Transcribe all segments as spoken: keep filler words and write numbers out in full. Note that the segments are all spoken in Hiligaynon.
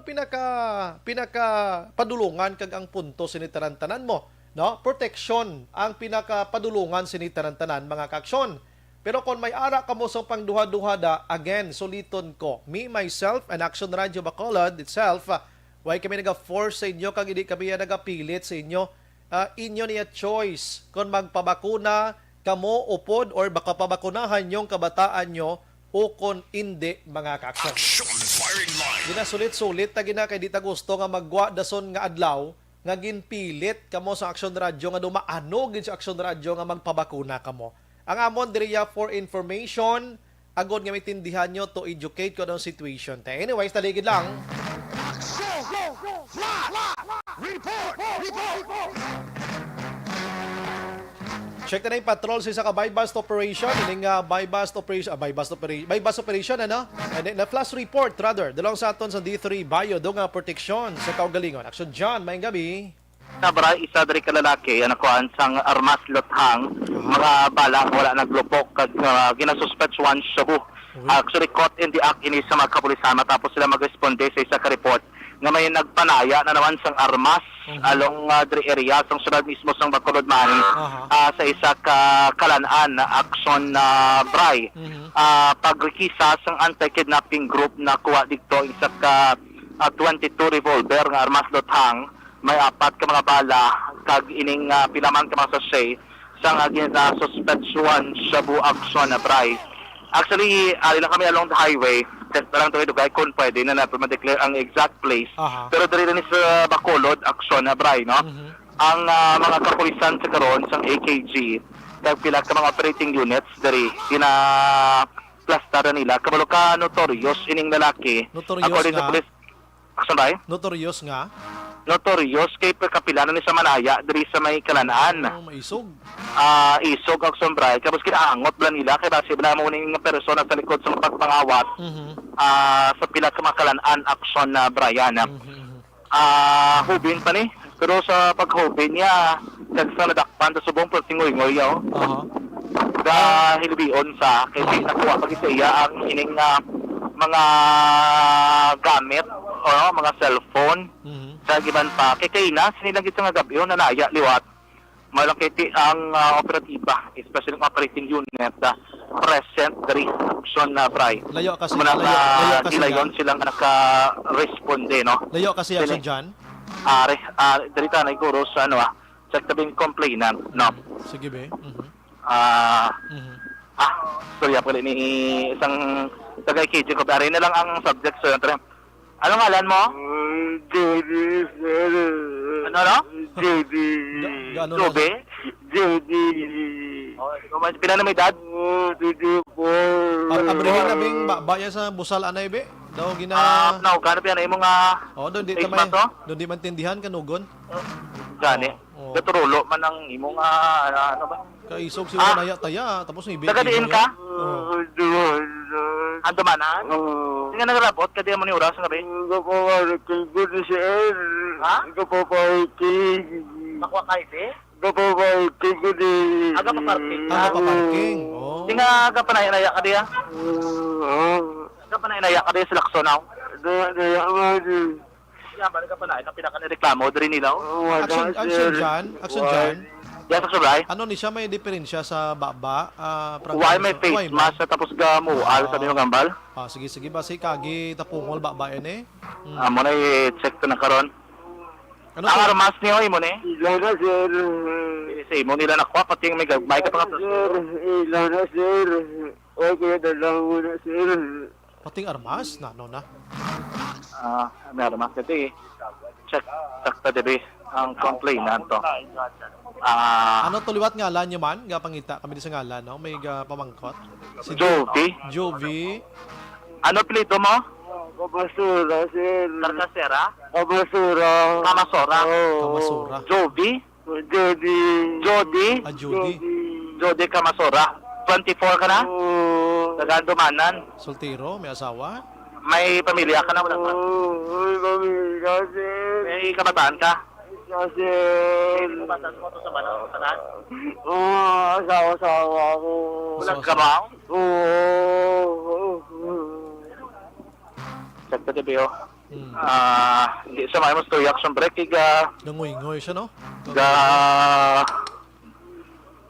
pinaka pinaka padulungan kag ang punto sini tanan-tanan mo, no? Proteksyon ang pinaka padulungan sini tanan-tanan, mga kaaksyon. Pero kon may ara kamo sa pangduha-duha da, again, suliton ko, me, myself, and Action Radio Bacolod itself, ah, way kami naga-force sa inyo kag hindi kami nagapilit sa inyo. Ah, inyo niya choice kon magpabakuna kamo upod or baka pabakunahan yung kabataan nyo o kon indi, mga kaaksyon. Action Firing Line. Ginasulit-sulit ta gina kay di ta gusto nga magwa dason nga adlaw nga ginpilit kamo sa Action Radio nga dumaano gid sa Action Radio nga magpabakuna kamo. Ang amon diriya for information, agod nga maintindihan nyo to educate ko anong situation. Te, anyways, taligid lang. Action! Flash! Report! Report! Check na yung patrol sa isa ka buy-bust operation. Ining, ah, buy-bust operation, ah, buy-bust opera-, buy-bust operation, ano? And then, na flash report, rather. Dalawang sa aton sa D three Bio, do nga proteksyon sa kaugalingon. Action John, maayong gabi. Sabra, isa diri ka lalaki ang nakuhaan sang armas luthang, mga bala nga wala naglupok kag, ah, ginasuspetswan shabu. Uy. Actually, caught in the act ini sa mga kapulisan matapos sila magresponde sa isa ka report nga may nagpanaya na naman sang armas Mhm. along, ah, diri area sang syudad mismo sang Bacolod man, Aha. ah, sa isa ka kalan-an na aksyon na bray. Mhm. Ah, pagrekisa sang anti-kidnapping group na kuha dito isa ka, ah, twenty-two revolver nga armas luthang. May apat ka mga bala kag ining, ah, pila man ka mga sachet sa nga ginasuspetsyon shabu aksyon na bray. Actually, ari lang kami along the highway. Test na lang to dugay kung pwede na nato ma-declare ang exact place. Aha. Pero diri ni sa Bacolod, aksyon na bray, no? Mhm. Ang, ah, mga kapulisan sa karon sang A K G, kag pila ka mga operating units diri, ginaplastar na nila. Kabalo ka, notorious ining lalaki. Notorious According sa nga? Police, Aksyon, bay? Notorious nga? Notorious kay pagkapila na ni sa manaya diri sa may Kalan-an. Oh, maisog. Ah, isog, aksyon, bay. Tapos kinaangot bala nila kay basi bala mo ning persona sa likod sa pagpangawat, Mhm. ah, sa pila ka mga Kalan-an, aksyon, na Brian. Mhm, mhm. Ah, hubin pa ni. Pero sa paghubin niya, kag sa nadakpan sa subong, pero tingoy-ngoy, oh. Aha. Sa hilibion sa, kay di nakuha pa gid sa iya ang ining, ah, mga gamit, o mga cellphone, Mhm. sa giban pa. Kay kaina, sini lang gid sa nga gab-i, oh, nanaya liwat. Mao lang kay ti-, ang, ah, operatiba, especially ang operating unit, ah, present diri, aksyon na, Bri. Layo kasi, Muna layo, nga layo kasi, gilayon Jan. Silang naka-responde, no? Layo kasi, Sini? Aksyon, Jan. Ah, re-, ah, diri ta na siguro sa, ano, ah, sa tabing complainant, no? Mm. Sige, be. Mhm. Ah, Mhm. ah, sorry, ah, pwede ni isang taga K J ko, be. Ari na lang ang subject, sir. Ano ngalan mo? Ah, Jody, sir. Ano, ano? Jody. Ga-, gaano na Jody? Jody. Oh, ikaw, mas pila na may edad? Ah, twenty-four. Para abrihin na bing ba, ba yan sa busal anay, be? Daw gina- Ah, no, gano pa yan? Imo nga Oh, doon di face tamay, mask, oh? Doon di man tindihan, kanugon. Gani. Oh, oh. Naturulo man ang imo nga, ah, ano ba? Kaisog si Ah. Manaya Taya, tapos may Taga diin ka? Oh. Andumanan? Oo. Nga nagrabot ka diyan mo ni oras nga, be? Gapaparking ko ni, sir. Ha? Gapaparking. Makuha ka, ite? Gapaparking ko ni. Ah, gapaparking ka? Ah, gapaparking. Oh. Di nga, gapanaya-naya ka diya? Oo. Gapanaya-naya ka diya sa Lacson, aw? Naya, naya nga, eh. Yan, balik ka pala. Ikaw pinakanireklamo, diri nila, oh. Oh, wala, Action, action, sir. Jan. Action, Why? Jan. Yes, Action, Bri. Ano ni siya, may diferensya sa baba, ah, from Why may sa face Why, mask man? Sa tapos ga mual, Ah. sabi mo, Gambal? Ah, sige, sige. Basi kagi tapungol baba yan, eh. Mm. Ah, mo na i-check ko na karon. Ano Ang to? Armas niyo, imo ni? Ilaw na, sir. Sa imo nila nakuha, pati yung may gagmay ka pa nga Sir, ilaw na, sir. Oy, kuya, dalaw mo na, sir. Pating armas? Na, no na? Ah, may armas ito eh. Check, check ta diri ang complainant to. Ah, Ano to liwat ngalan niyo man? Gapangita kami di sa ngalan, no? May ga pamangkot. Si Jovi. Jovi. Ano apelyido mo? Kamasura, sir. Carcasera? Kamasura. Kamasora? Oo. Kamasura. Jovi? Jody. Jody? Ah, Jody. Jody. Jody Kamasora. Twenty-four ka na? Oo. Taga Andumanan. Soltero? May asawa? May pamilya ka na? Wala pa? Oo, may pamilya, sir. May kabataan ka? Isa, sir. May kabataan mo to sa bata? Wala? Oo, asawa-asawa ako. Wala ka ba? Oo. Check the T V, oh. Ah, di sa may mas tuyak siyang brake, ga, Nanguyngoy siya, no? ga,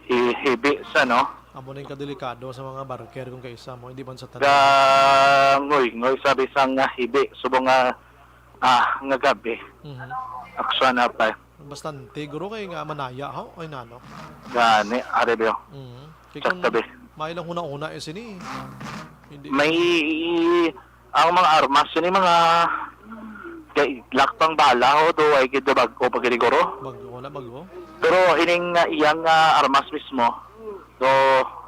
hi-, hibi sa, no? Amo na yung kadelikado sa mga barker kung kaisa mo, hindi man sa tanan. Ga, ngoy, ngoy, sabi sa nga hibi, subong nga, ah, nga gabi. Mhm. Aksyon na pa. Bastante, guro, kay nga manaya, ho? Ay, nano? Gani, ari, Biyo. Mhm. Kay Sakto, kung Bi. may lang huna-huna, eh, sini. Hindi. May, ang mga armas, yun yung mga kay lakpang bala, ho, do, ay gid bag-o pa gid, guro. Bago, wala, bago. Pero ining, ah, iyang, ah, armas mismo, do,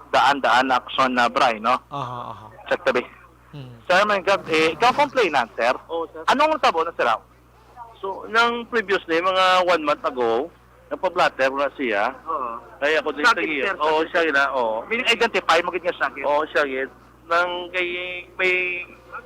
daan-daan na aksyon na, Bray, no? Aha, aha. Sakto, Bi. Hmm. Sir, may gab-, eh, ikaw complainant, sir? Oo, sir. Anong tabo na, sir, ah? So, nang previous na, mga one month ago, nagpa-blotter na siya. Oo. Kaya ako din Siya gid, tagiya. Sir, Oo, siya siya gid. gid na, oo. Meaning, identify mo gid nga siya gid? Oo, siya gid. Nang kay may,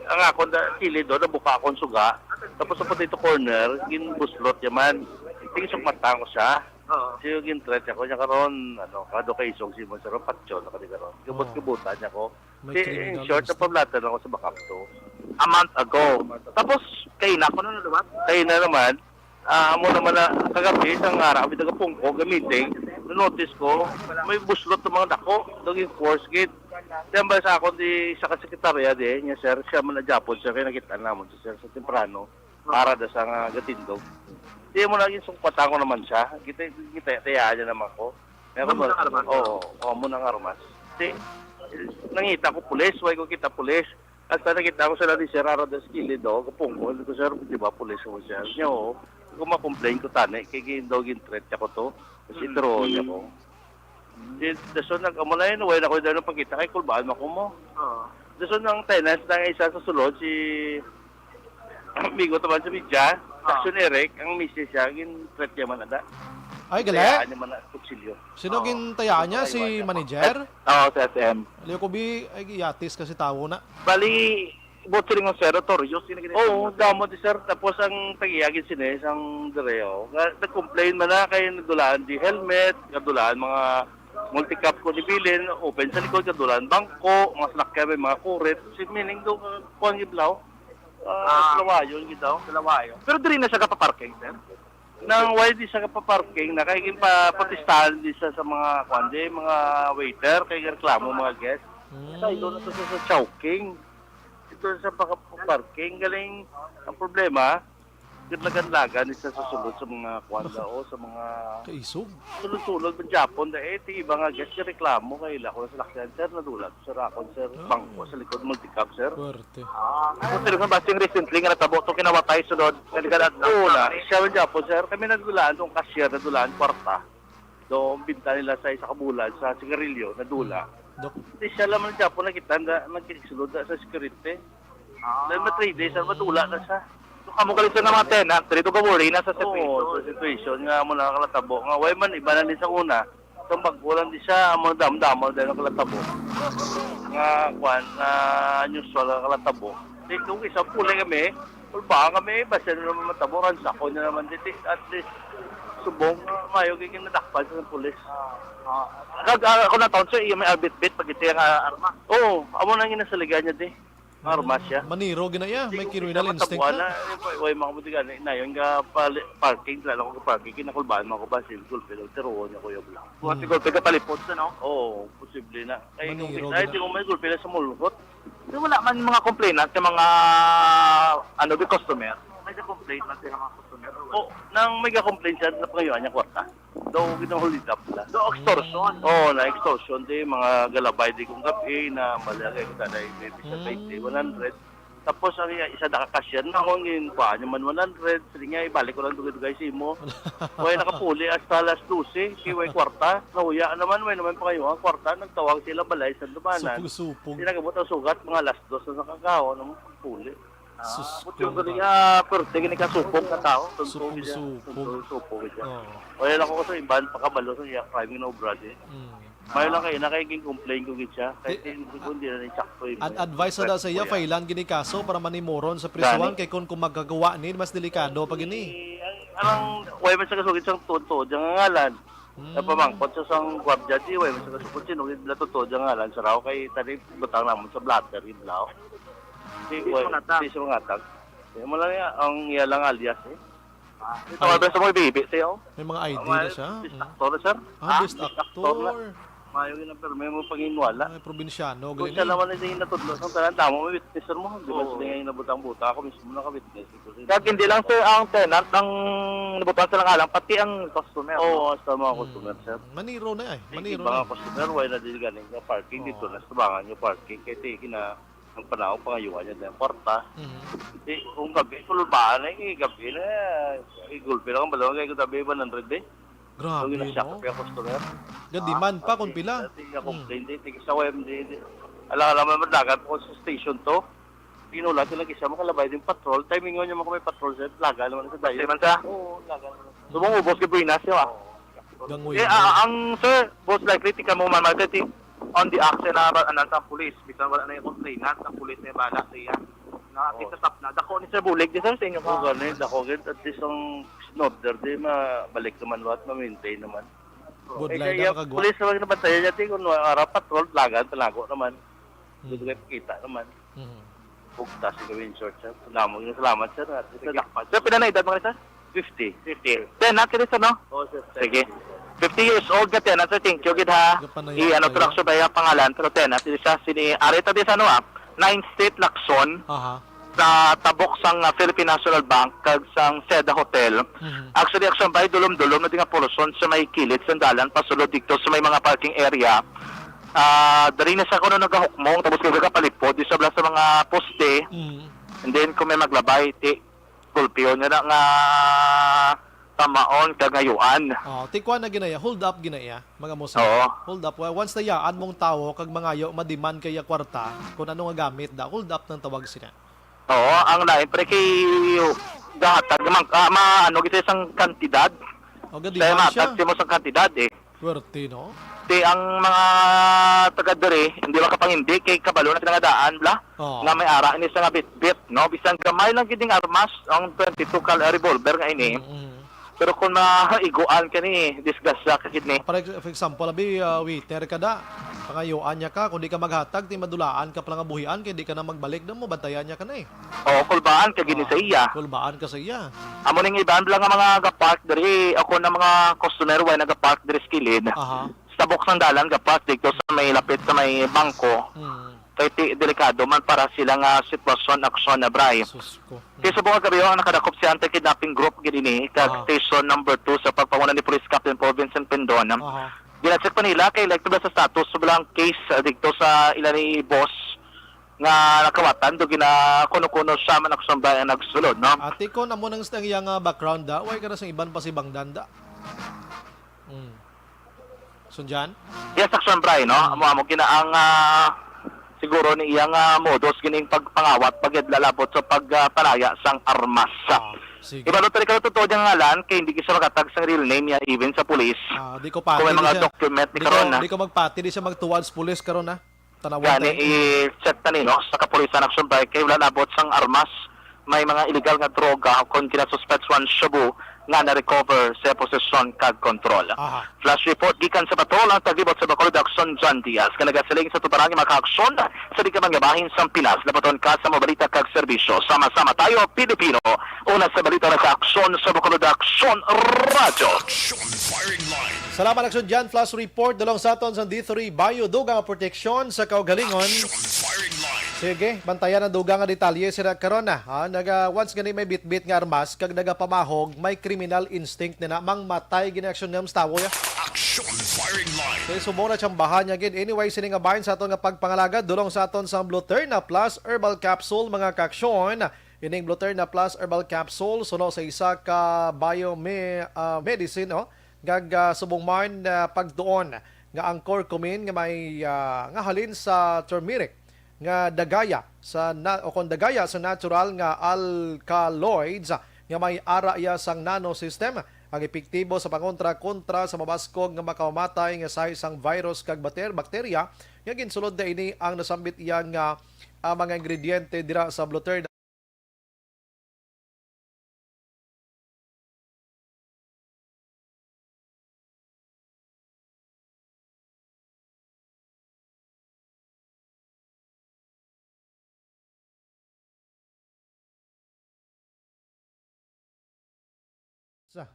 ang akon da, kilid do, nabuka akong suga. Tapos sa potato corner, ginbuslot niya man. Tingsok mata ko siya. Oo. Siya yung gintret ako niya karon, ano, kado kay isog si Monsero, patyon na kadi karon. Oo. Gabot-gabutan niya ko. May Di, in criminal short, instinct. Napamlatan ako sa Bacapto. A month ago. Tapos, kaina ko na naluwat? Kaina naman, ah, amo naman na kagabi, sa nga ara kami taga Pungko, ga meeting, na-notice ko, may buslot ng mga dako, naging force gate. Siyempre sa ako, di sa kasekretarya, di, niya, sir, siya man na Japon, sir, kaya nakita namon si sir sa temprano, para da sa nga gatindog. Di mo naging sungpatan ko naman siya, kita, kita, tayaan niya naman ko. Kaya Amo nang armas? Oo, oo, amo nang armas. Di, nangita ko pulis, way ko kita pulis. Hasta nakita ko sila ni Sir Ara Daskili do, kapungkol ko, "Sir, di ba pulis mo, sir?" Niya, "Oo." Kung ma-complain ko tani, kay gin-, daw gin-threat ako to. Kasi Mm. Tiro niya ko. Mm. Di, dason nag-, amo na yun, way na ko daw nagpakita, kay kulbaan mo ko mo. Oo. Dason ang tenants na isa sa sulod, si amigo to man sa media, Ah. Action Eric, ang misis siya, gin-threat niya man ada. Ay, gali? Kaya niya man na kutsilyo. Sino Oo. Gintayaan niya? Si Ay, manager? Oo, sa S M. Aliw ko bi, ay, yatis kasi tawo na. Bali, buot siling mo, sir, notorious, yun ang Oo, ginagawa. Damo di, sir. Tapos ang tag-iya gid sini, sang Direo. Nga, nag-complain man na kay nadulaan di helmet, nadulaan mga multicab ko ni bilin, open sa likod, nadulaan bangko, mga sinakyan, may mga kurit. Si meaning do, kuwan giblaw. Ah, Ah. Kalawayon gid daw. Kalawayon. Pero diri na siya kapaparking, sir? Nang why di siya kapaparking na kay ginpaprotestahan di siya sa mga, kwan, di, mga waiter, kay reklamo mga guest. Mm. Sa ilo na to sa, sa Chowking. Ito sa paka-, parking. Galing, ang problema, gitlagan-lagan di siya sa sulod sa mga, kwan, Baka daw, sa mga kaisog? Sulod-sulod, man Japon, da, eh, ti iba nga guest, reklamo, kay ila ko sa lakyan, sir, nadulat. Sir, akon, sir, Ah. bangko sa likod, multicab, sir. Puwerte. Ah, kung sila nga basing recently nga natabo to, kinawatay sulod, nga nagdala-, Oo na, siya man dyan po, sir. Kami nagdulaan, tong cashier, nadulaan, kwarta. Doon, binta nila sa isa ka bulan, sa sigarilyo, nadula. Hmm. Dok. Di siya lang man dyan po, nakita na, nagkisulod na sa security. Ah. Dahil ma three days, sir, madula na siya. So, kamo gali, sir, nga mga tenant, dito ka worry na sa Oo, situation. Sa situation nga mo nakalatabo. Nga, way man, iba na ni sa una. Kung bag-o lang di siya, amo damdamal din ang kalatabo. Nga, kwan, nga unusual ang kalatabo. Di, kung isa puli kami, ulbahan kami, basta na naman matabo, ransakon na naman dito. At least, subong, mayo, kay kinadakpan sa pulis. Ah, ah. Kag, ah, ako na taon, sir, iya may arbit-bit, pag ito yung, ah, arma. Oo, amo na ang ginasaligan niya, di. Armas siya. Maniro gina iya, may criminal instinct na. Matabuan na, eh, way, way, mga buti gani, na yun nga, pali-, parking, sila lang ko parking, kinakulbaan mo ako ba, si Gulpe, nagtiruon niya, Kuya Blas. Buhat si Hmm. Gulpe, kapalipod sa, no? Oo, posible na. Ay, kung Maniro kita, gina- di ko may Gulpe na sa mulhot. Pero wala man mga complainant sa mga, ano, the customer? May complaint man sa mga customer, or wala? Oh, nang may complaint siya, napangayuan niya kwarta. Daw, ginahulidap na. Daw, extortion. Oo, na extortion, di, mga galabay, di kung gabi, na malagay ko na, may bisa Hmm. twenty, one hundred. Tapos, ang iya, isa na ka cashier na, kung yun, kuha niya man one hundred, sige nga, ibalik ko lang dugay-dugay sa imo. Kaya nakapuli hasta alas dose, kay way kwarta, nahuya naman, way naman pangayo ang kwarta, nagtawag sila balay sa dumanan. Supog-supog. Di nagabot ang sugat, mga alas dos na sa kagawa, nang puli. Ah, Sus, buti yung galing, ah, perte, gini ka supog na tao. Supog-supog. Supog-supog siya. Oo. O, yan ako sa iban, pakabalo sa iya, crime na obra din. Mm. Mayo lang kayo, na kay ging-complain ko gid siya. Kay Eh, tin-, kung di na ni sakto yun, ad-, eh. Advice na daw sa iya, Kuya. Failan gini kaso para manimoron sa prisuhan, Gani. Kay kung, kung magkagawa ni, mas delikado pa gini. Eh, ang, ang, way man sa kasugid sang tuod-tuod, ang ngalan. Hmm. Napamangkot sa sang gwardya, di, way man sa kasugid, sino gid natutuod ang ngalan sa raw, kay tani, butang namon sa blotter, gid, lao. Di, Di way, mangatag. Di siya mangatag. Di mo lang niya, ang iya lang alias eh. Ah, ito Ay. nga sa mga bibi siya, oh. May mga I D Ang na mga siya. best Mm. actor, sir. Ah, Ah, best best actor na. actor. Mayo yun ang permi mo panginwala. Ay, probinsyano, Kung galing siya eh. naman ay natudlo, ang tanan, damo may witness, sir, mo. Di ba Oo. sila nga yung nabutang-butang? Ako mismo naka-witness. Ito, sir. Kag hindi lang, sir, ang tenant ang nabutang sa lang alang, pati ang customer, Oo, no? sa mga Mm. customer, sir. Maniro na eh. Yung Maniro iba na nga eh. customer, why na din galing nga parking dito, Oo. na sa bangan yung parking. Kaya tingin na ang panahon, pangayuan niya na yung kwarta. Mhm. Di, kung gabi, kulbaan na, eh, gabi na, igulpi lang ang balon, kaya gabi, one hundred eh. Grabe, Ang no? ginasyak kaya customer. Gadiman Ah, pa kung okay. pila. Dati nga Mm. complaint, eh, tigil sa Y M D, di. Alam, alam mo, dagat po sa station to. Pinulat ko lagi siya, makalabay din patrol. Timing nga niya, mga may patrol, sir. Laga naman sa dayo. Di man sa? Oo, laga naman. Subong ubos kay Buenas, yun, ah. Oo. Gangoy Eh, na. ah, ang, sir, most likely, tika mo man, Martin, ti-, on the action na, anan sa police. Bisan wala na yung complainant, ang police na yung bala sa iya. Na, Oo. kita stop na. Dako ni Sir Bulig, di, sir, sa inyo Oo, ka? gani, dako gid. At least ang snow there, di mabalik naman, what, ma-maintain naman. Good Eh, line kaya na makagwa. police naman nabantayan niya, ti, kung ara patrol, lagan, palago naman. Hmm. Gusto kayo pakita naman. Mhm. Bugtas yung gawin short, sir. Salamat, salamat, sir. At least, Sige. Sir, pila na edad mo, sir? Fifty. Fifty. Tenant ka rin, sir, no? Oo, sir. Sige. Fifty years old nga tenant, sir. Thank you, gid, ha. Gapanayam I-, ano, kayo. Turak siya ba yung pangalan? Pero tenant, isa sini, ari ta di sa, ano, ah, Ninth Street, Lacson, Aha. sa tabok sang, ah, Philippine National Bank, kag sang Seda Hotel. Mhm. Actually, action by dulom-dulom na di nga portion sa may kilid sang dalan, pasulod dito sa may mga parking area. Ah, dari na sa kuno nagahukmong, tapos kay gagapalipod, di sa bala sa mga poste. Mhm. And then, kung may maglabay, ti, gulpiyon niya na nga tamaon kag ngayuan. Oh, tikwa na ginaya, hold up ginaya, mga musa. Oo. Hold up. Wa-, once na yaan mong tawo kag mangayo, madiman kaya kwarta, kung ano nga gamit da, hold up nang tawag sina. Oo, ang lain, pre, kay gahatag man, ah, ma-, ano, gid sang kantidad. O, Kaya gadiman siya. matag mo sang kantidad, eh. Swerte, no? Ti ang mga taga diri, hindi makapangindi kay kabalo na sila nga daan, bla, Oo. nga may ara ini sa nga bitbit, no? Bisan gamay lang gid ning armas, ang twenty-two cal revolver nga ini. Mm, mm. Pero kung mahaiguan ka ni, disgrasya ka gid ni. Para ex-, for example, abi, ah, waiter ka da, pangayuan niya ka, kung di ka maghatag, ti madulaan ka pala nga buhian, kay di ka na magbalik, da mo, bantayan niya ka na eh. Oo, kulbaan ka gid ni Oo, sa iya. kulbaan ka sa iya. Amo ning iban lang nga mga ga-park diri, ako na mga customer, way nagapark diri sa kilid. Aha. Sa tabok sang dalan, ga-park dito sa may lapit sa may bangko. Hmm. Kay ti-, delikado man para sila nga sitwasyon, aksyon na, Bray. Sus ko. Kay Hmm. subong nga gabi, ang nakadakop si anti-kidnapping group gid ini, kag Aha. station number two sa pagpanguna ni Police Captain Paul Vincent Pindon. Aha. Ginacheck pa nila kay like to ba sa status sa bilang case, ah, dito sa ila ni boss nga nakawatan do gina kuno-kuno siya man ako sambay ang nagsulod, no? Ate ko, namo nang sa iyang, ah, background, da. Why ka na sa iban pa si Bangdan, da? Mm. Sundyan? Yes, action, Bray, no? Mm. Amo, amo, gina ang, ah, siguro ni iyang, ah, modus, gining pagpangawat, pagidlalabot sa pag, ah, panaya sang armas. Ah, sige. Ibalot rin ka totoo niyang ngalan, kay hindi siya makatag sang real name niya, even sa pulis. Ah, di ko Kung may pati di mga siya, document ni di ko, karon, ah. di ko magpati, di siya magtuwad sa pulis karon, ah. Tanawan Gani, tayo. i-check ta ni, no, sa kapulisan action bike kay wala nabot sang armas. May mga illegal nga droga kon kinasuspetsuhan shabu nga na-recover sa posesyon kag kontrol. Aha. Flash report gikan sa patrol ang taglibot sa Bacolod Action, John Diaz, nga nagasiling sa tubaran nga makaaksyon sa di ka man nga bahin sang Pinas. Nabaton ka sa mga balita kag serbisyo. Sama-sama tayo, Pilipino. Una sa balita na sa aksyon sa Bacolod Action Radyo. Action Firing Line. Salamat, Action John. Flash report dulong sa aton sa D three Bio, dugang nga proteksyon sa kaugalingon. Action Firing Line. Sige, bantayan ang dugang nga detalye sila karon na. Ha? Naga, once gani may bitbit nga armas, kag nagapamahog, may criminal instinct na na, mang matay gini action niyam sa tawo, ya. Action Firing Line. Kaya subong na siyang bahan niya, gid. Anyway, sini nga bahin sa aton nga pagpangalagad, dulong sa aton sa Bluterna Plus Herbal Capsule, mga kaaksyon. Ining Bluterna Plus Herbal Capsule, suno sa isa ka bio me-, ah, medicine, no? Gag, ah, subong man, ah, pagtuon nga ang curcumin nga may, ah, nga halin sa turmeric nga dagaya sa na-, o kon dagaya sa natural nga alkaloids nga may ara iya sang nanosystem ang epektibo sa pangontra kontra sa mabaskog nga makamamatay nga sahi sang virus kag bater-, bakterya nga ginsulod na ini ang nasambit iya nga, ah, mga ingrediente dira sa Bluterna. Sa.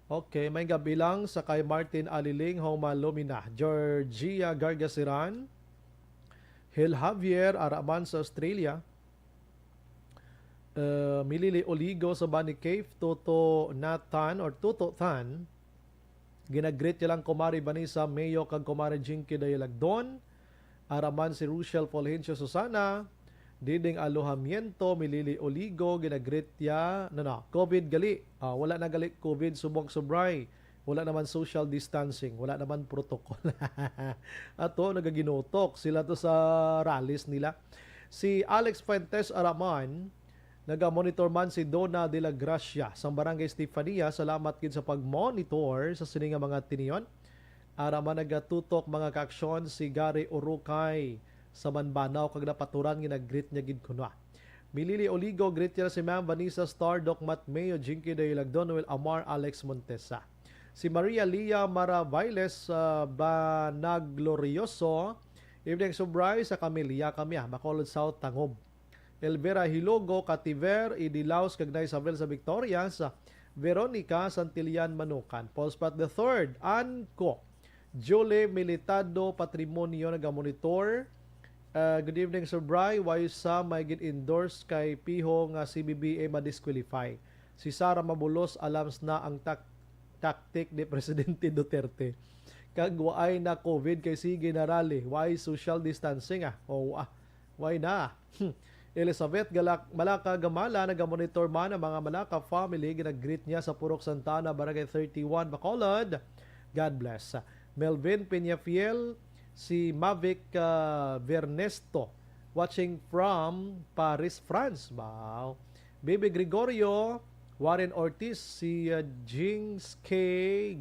Okay, may gabi lang sa kay Martin Aliling, Homa Lumina, Georgia Gargasiran, Hil Javier, ara man sa Australia, uh, Milili Oligo sa Bani Cave, Toto Nathan or Toto Tan, ginagreet niya lang Kumari Vanessa Mayo kag Kumari Jinky Dayalagdon, ara man si Rochelle Fulgencio Susana, Diding Alojamiento, Milili Oligo, ginagreet ya, no, no, COVID gali. Ah, wala na gali COVID, subong subray. Wala naman social distancing, wala naman protocol. Ato, nagaginutok sila to sa rallies nila. Si Alex Fuentes Araman, naga-monitor man si Donna de la Gracia sa Barangay Stefania. Salamat gid sa pag-monitor sa sini nga mga tinion. Ara man nagatutok mga kaaksyon si Gary Urukay sa Manbanaw kag napaturan nga nag-greet niya gid kuno. Milili Oligo, greet niya si Ma'am Vanessa Star, Doc Matt Mayo, Jinky Dayalagdon, Noel Amar, Alex Montesa. Si Maria Lia Maravailes, ah, Banaglorioso, evening subray sa kamilya kami, ah, Bacolod South, Tangub. Elvira Hilogo, Kativer, Idilaos, kag na Isabel sa Victorias, Veronica Santillan Manukan, Paul Sprat the third, Ann Co, Julie Militado Patrimonio nagamonitor. Ah, good evening, Sir Bry. Why sa may gin-endorse kay Piho nga C B B A ma-disqualify? Si Sara Mabulos, alams na ang tak-, tactic ni Presidente Duterte. Kag waay na COVID kay sige na rally. Waay social distancing, ah. Oh, ah. Waay na. Elizabeth Galak-, Malaka Gamala, nagamonitor man ang mga Malaka family. Ginag-greet niya sa Purok Santa Ana, Barangay thirty-one, Bacolod. God bless. Melvin Peñafiel, si Mavic, ah, Vernesto, watching from Paris, France. Wow. Baby Gregorio, Warren Ortiz, si, ah, Jings K.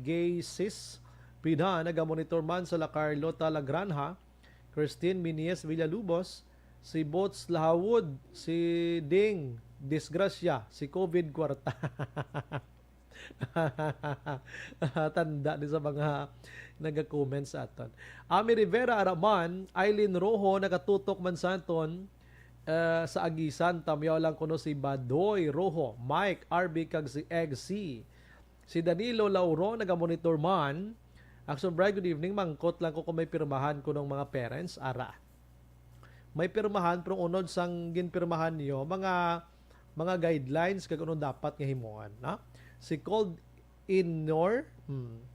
Gaysis Pida, nagamonitor man sa La Carlota, La Granja. Christine Minies Villalubos, si Bots Lahawod, si Ding Disgrasya, si COVID Kwarta. Tanda ni sa mga naga-comment sa aton. Ami Rivera Araman, Eileen Rojo, nakatutok man sa aton, eh, sa Agisan, tamyaw lang kuno si Badoy Rojo, Mike, R B, kag si Egg C. Si Danilo Lauro nagamonitor man. Action Bright, good evening. Mangkot lang ko kung may pirmahan ko ng mga parents. Ara. May pirmahan, pero unod sang ginpirmahan niyo, mga, mga guidelines kag ano dapat nga himuon, no? Si Cold Inor, hmm.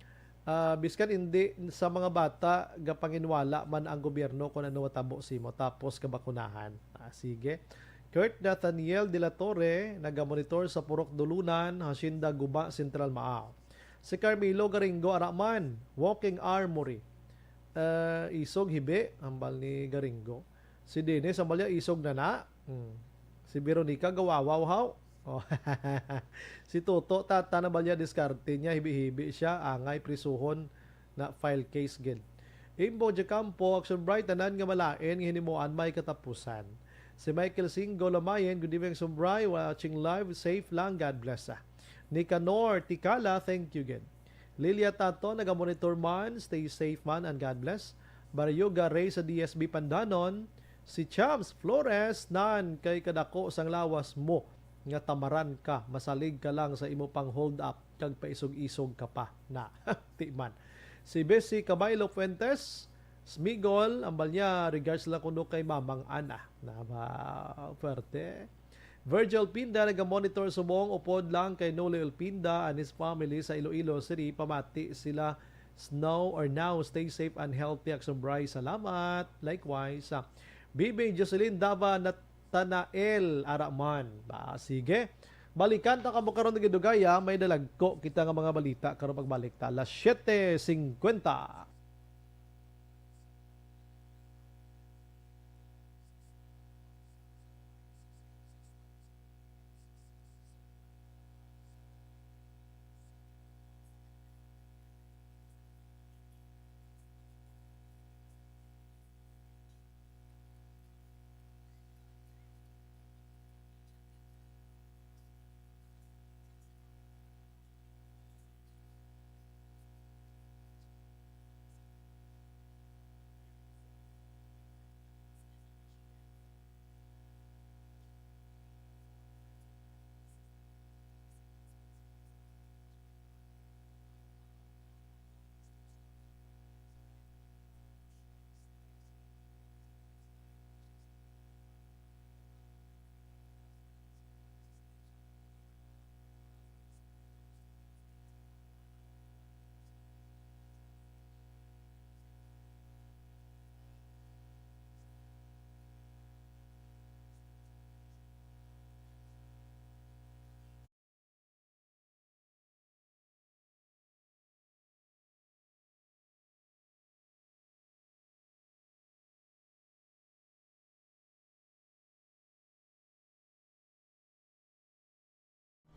Ah, biskan hindi sa mga bata, gapanginwala man ang gobyerno kung ano matabo simo, tapos kabakunahan. Ah, sige. Kurt Nathaniel de la Torre, nagamonitor sa Purok Dulunan, Hacienda Guba, Central Maao. Si Carmelo Garingo Araman, Walking Armory. Eh, isog hibi, hambal ni Garingo. Si Dennis, hambal niya, isog na na. Hmm. Si Veronica, gawawaw, haw. Oh. Si Toto, tata na ba niya diskarte niya, hibi-hibi siya, angay prisuhon na file case gid. Imbo de Campo, Action Bright, tanan nga malain nga hinimuan may katapusan. Si Michael Singo Lamayan, good evening, Action Bright, watching live, safe lang, God bless, ah. Nicanor Tikala, thank you gid. Lilia Tato, nagamonitor man, stay safe man, and God bless. Baryoga Ray sa D S B Pandanon, si Champs Flores, nan kay kadako sang lawas mo nga tamaran ka, masalig ka lang sa imo pang hold up, kag paisog-isog ka pa na. Ti man. Si Bessie Kabaylo Fuentes, Smigol, ambal niya, regards lang kuno kay Mamang Ana. Na ba, pwerte? Virgil Pinda, naga-monitor subong, upod lang kay Noli Pinda and his family sa Iloilo City. Pamati sila, snow or now, stay safe and healthy, Action Bright. Salamat. Likewise, ah, Bibing Jocelyn Dava Natanael Araman. Ba, sige. Balikan ta kamo karon, gidugaya, may dalagko kita nga mga balita karon pagbalik ta. Alas siete cincuenta.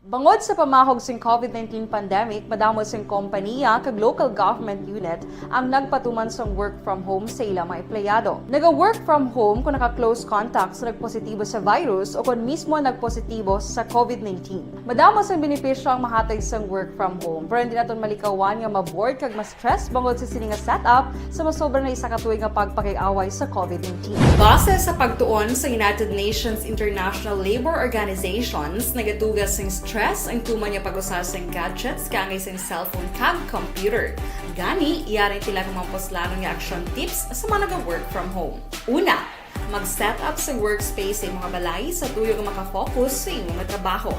Bangod sa pamahog sing COVID nineteen pandemic, madamo sing kompaniya kag local government unit ang nagpatuman sang work from home sa ila mga empleyado. Naga-work from home kon naka-close contact sa nagpositibo sa virus o kon mismo nagpositibo sa COVID nineteen. Madamo sang benepisyo ang mahatag sang work from home, pero hindi naton malikawan nga ma-bored kag ma-stress bangod sa sini nga setup sa masobra na isa ka tuig nga pagpakig-away sa COVID nineteen. Base sa pagtuon sa United Nations International Labour Organizations, nagatugas sing stress ang tuman nga pag-usa sing gadgets kaangay sing cellphone kag computer. Gani, yari ang pila ka mga puslanon nga action tips sa mga naga-work from home. Una, mag-set up sa workspace sa imong balay sa tuyo nga makafocus sa imong trabaho.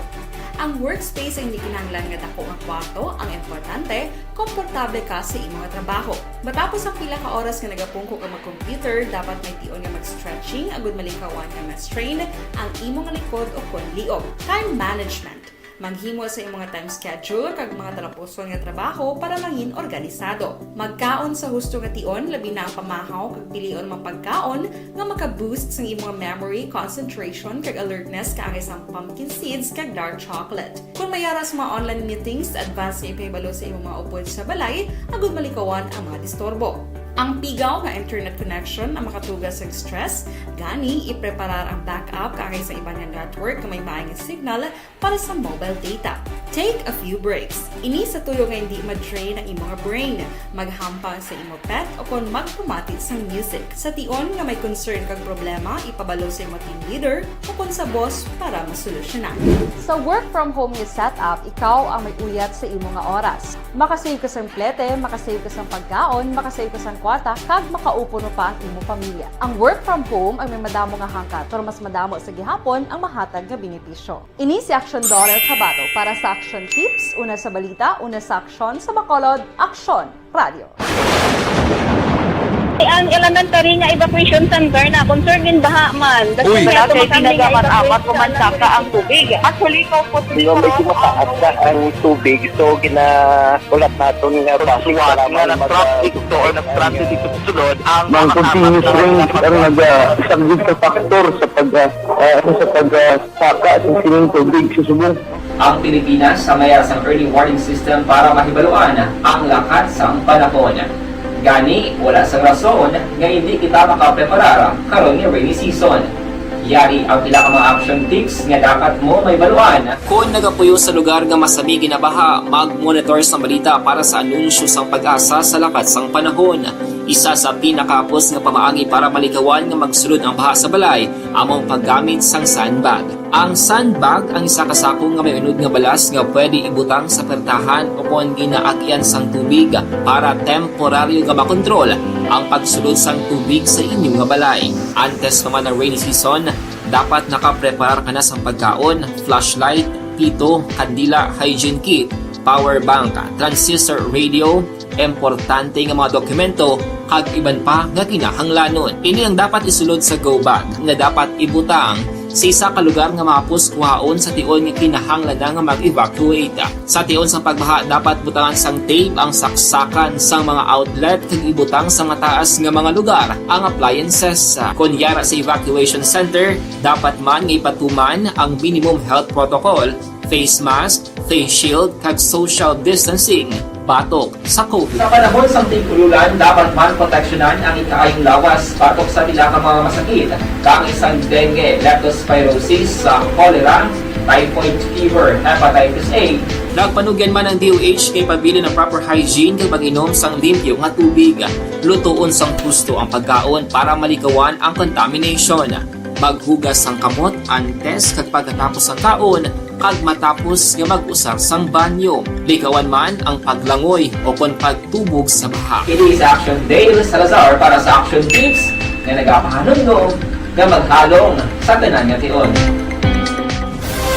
Ang workspace ay hindi kinahanglan nga dako nga kwarto, ang importante, komportable ka sa imong trabaho. Matapos ang pila ka oras nga nagapungko ka mag-computer, dapat may tion nga mag-stretching agud malikawan nga ma-strain ang imong likod o kon liog. Time management. Maghimo sa imong time schedule kag mga talapuson nga trabaho para mangin organisado. Magkaon sa husto nga tion, labi na ang pamahaw kag pilion mga pagkaon nga maka-boost sang imong memory, concentration, kag alertness kaangay sang pumpkin seeds kag dark chocolate. Kon may ara sa mga online meetings, advance nga ipahibalo sa imong mga upod sa balay agud malikawan ang mga disturbo. Ang pigaw nga internet connection ang makatugas sang stress, gani ipreparar ang backup kaangay sa iban nga network nga may maayong signal para sa mobile data. Take a few breaks. Ini sa tuyo nga hindi ma-drain ang imong brain. Maghampang sa imo pet o kon magpamati sang music. Sa tion nga may concern kag problema, ipabalo sa imo team leader o kon sa boss para masolusyonan. Sa work from home nga setup, ikaw ang may uyat sa imo nga oras. Makasave ka sang plete, makasave ka sang pagkaon, makasave ka sang kwarta, kag makaupod pa ang imo pamilya. Ang work from home ay may madamo nga hangkat, pero mas madamo sa gihapon ang mahatag nga benepisyo. Ini si Action Daughter Kabato para sa Action Tips, una sa balita, una sa aksyon, sa Bacolod, Aksyon Radio. Ang elementary nga evacuation center na concern gin baha man. Uy. Barangay Tinaga man, amat ko man saka ang tubig. Actually, ikaw po, di ba, medyo mataas na ang tubig, so ginahulat naton nga basic para nga na-traffic to or na-stranded dito sa sulod ang mga continuous rain ang nag-, ah, isa gid sa factor sa pag, ah, ah, sa pag, ah, saka sa sining tubig sa subong. Ang Pilipinas sa mayara sang early warning system para mahibaluan ang lakat sang panahon. Gani, wala sang rason nga hindi kita makapreparar karon nga rainy season. Yari ang pila ka mga action tips nga dapat mo mahibaluan. Kon nagapuyo sa lugar nga masami ginabaha, mag-monitor sang balita para sa anunsyo sang PAGASA sa lakat sang panahon. Isa sa pinakahapos nga pamaagi para malikawan nga magsulod ang baha sa balay amo ang paggamit sang sandbag. Ang sandbag ang isa ka sako nga may unod nga balas nga pwede ibutang sa pertahan o kon ginaagyan sang tubig para temporaryo nga makontrol ang pagsulod sang tubig sa inyo nga balay. Antes pa man ang rainy season, dapat nakapreparar ka na sang pagkaon, flashlight, pito, kandila, hygiene kit, power bank, transistor radio, importante nga mga dokumento, kag iban pa nga kinahanglanon. Ini ang dapat isulod sa go bag nga dapat ibutang sa isa ka lugar nga mahapos kuhaon sa tion nga kinahanglan na nga mag-evacuate. Sa tion sang pagbaha, dapat butangan sang tape ang saksakan sang mga outlet kag ibutang sa mataas nga mga lugar ang appliances. Kon yara sa evacuation center, dapat man nga ipatuman ang minimum health protocol, face mask, face shield, kag social distancing batok sa COVID. Sa panahon sang tig-ululan, dapat man proteksyonan ang ikaayong lawas batok sa pila ka mga masakit, kaangay sang dengue, leptospirosis, sa cholera, typhoid fever, hepatitis A. Nagpanugyan man ang D O H nga ipabilin ang proper hygiene kag pag-inom sang limpyo nga tubig. Lutoon sang husto ang pagkaon para malikawan ang contamination. Maghugas sang kamot antes kag pagkatapos sang kaon, kag matapos nga mag-usar sang banyo. Likawan man ang paglangoy o kon pagtubog sa baha. Kini si Action Dale Salazar para sa Action Tips nga nagapahanumdom nga maghalong sa tanan nga tion.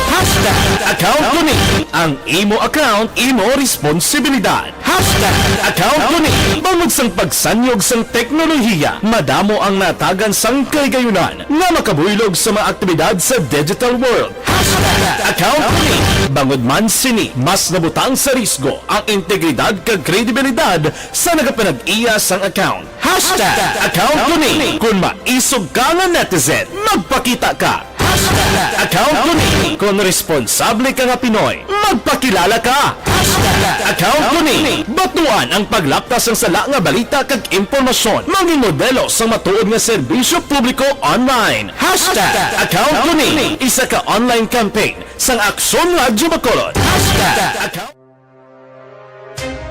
Hashtag account ko ni. Ang imo account, imo responsibilidad. Hashtag account ko ni. Bangod sang pagsanyog sang teknolohiya, madamo ang natagan sang kahigayunan nga makabuylog sa mga aktibidad sa digital world. Hashtag account ko ni. Bangod man sini, mas nabutang sa risgo ang integridad kag kredibilidad sa nagapanag-iya sang account. Hashtag account ko ni. Kon maisog ka nga netizen, magpakita ka. Hashtag account ko ni. Kon responsable ka nga Pinoy, magpakilala ka! Hashtag account ko ni! Batuan ang paglapta sang sala nga balita kag impormasyon. Mangin modelo sang matuod nga serbisyo publiko online. Hashtag account ko ni! Isa ka online campaign sang Aksyon Radyo Bacolod. Hashtag account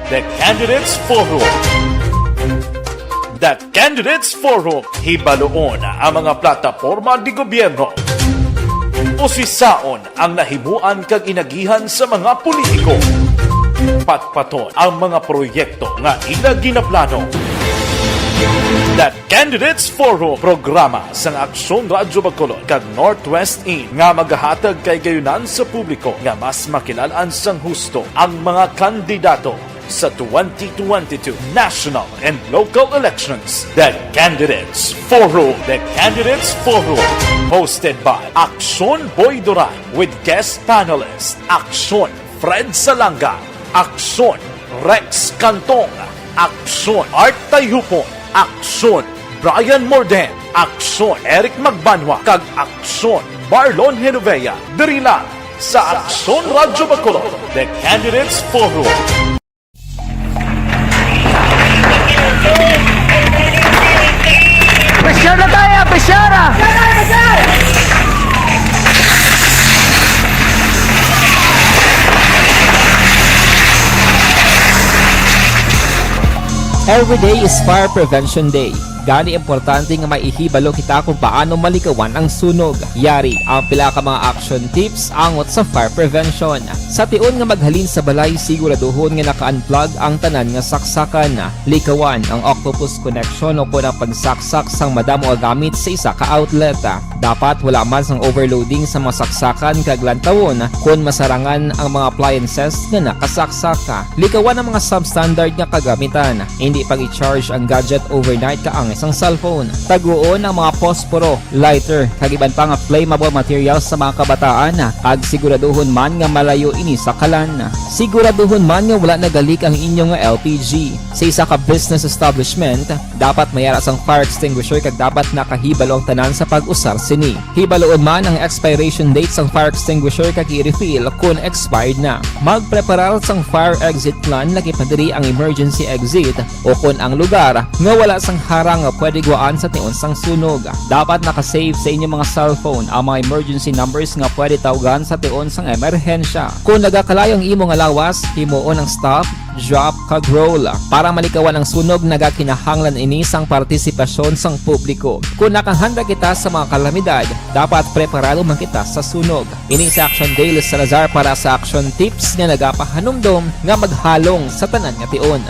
The Candidates Forum. The Candidates Forum. Hibaloon ang mga plataporma di gobyerno. Usisaon ang nahimuan kag inagihan sa mga politiko. Patpaton ang mga proyekto nga ila ginaplano. The Candidates Forum, programa sang Aksyon Radyo Bacolod kag Northwest In nga magahatag kay gayunan sa publiko nga mas makilal-an sang husto ang mga kandidato sa twenty twenty-two national and local elections. The Candidates Forum. The Candidates Forum, hosted by Aksyon Boy Duran with guest panelist Aksyon Fred Salanga, Aksyon Rex Cantong, Aksyon Art Tayhupon, Aksyon Brian Morden, Aksyon Eric Magbanwa, kag Aksyon Marlon Genovea, diri lang sa Aksyon Radyo Bacolod, The Candidates Forum. Pressure na tayo! Pressure na! Every day is Fire Prevention Day. Gani, importante nga maihibalo kita kung paano malikawan ang sunog. Yari ang pila ka mga action tips angot sa fire prevention. Sa tion nga maghalin sa balay, siguraduhon nga naka-unplug ang tanan nga saksakan. Likawan ang octopus connection o kon ang pagsaksak sang madamo nga gamit sa isa ka outlet. Dapat wala man sang overloading sa mga saksakan kag lantawon kon masarangan ang mga appliances nga nakasaksak. Likawan ang mga substandard nga kagamitan. Indi pag-i-charge ang gadget overnight kaangay sang cellphone. Taguon ang mga posporo, lighter, kag iban pa nga flammable materials sa mga kabataan, kag siguraduhon man nga malayo ini sa kalan. Siguraduhon man nga wala nagalik ang inyo nga L P G. Sa isa ka business establishment, dapat may ara sang fire extinguisher kag dapat nakahibalo ang tanan sa pag-usar sini. Hibaloon man ang expiration date sang fire extinguisher kag i-refill kon expired na. Magpreparar sang fire exit plan, lakip na diri ang emergency exit o kon ang lugar nga wala sang harang nga pwede gwaan sa tion sang sunog. Dapat naka-save sa inyo mga cellphone ang mga emergency numbers nga pwede tawgan sa tion sang emerhensya. Kon nagakalayo ang imo nga lawas, himuon ang stop, drop, kag roll. Para malikawan ang sunog, nagakinahanglan ini sang partisipasyon sang publiko. Kon nakahanda kita sa mga kalamidad, dapat preparado man kita sa sunog. Ini si Action Dale Salazar para sa Action Tips nga nagapahanumdom nga maghalong sa tanan nga tion.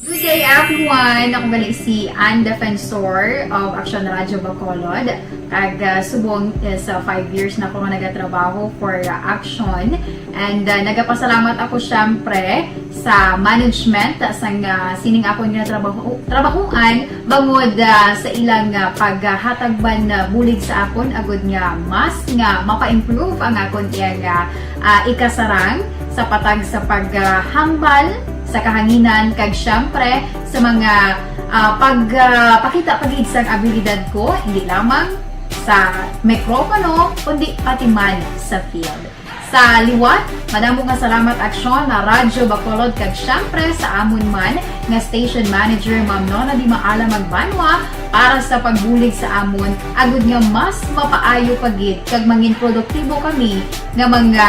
Good day, everyone! Ako gali si Ann Defensor of Action Radyo Bacolod. Kag, ah, subong is, ah, five years na ako nga nagatrabaho for, ah, Action. And, ah, nagapasalamat ako, syempre, sa management sang, ah, sining akon nga trabaho, trabahoan bangod, ah, sa ilang, ah, paghatag man, ah, bulig sa akon agud nga mas nga mapa-improve ang akon iyang, ah, ah, ikasarang sa patag sa paghambal sa kahanginan, kag siyempre sa mga, ah, pag, ah, pakita pa gid sang abilidad ko, hindi lamang sa mikropono, kundi pati man sa field. Sa liwat, madamo nga salamat, Aksyon, na Radyo Bacolod, kag siyempre sa amon man nga station manager, Ma'am Nona Di Maala Magbanwa, para sa pagbulig sa amon, agud nga mas mapaayo pa gid kag mangin produktibo kami nga mga,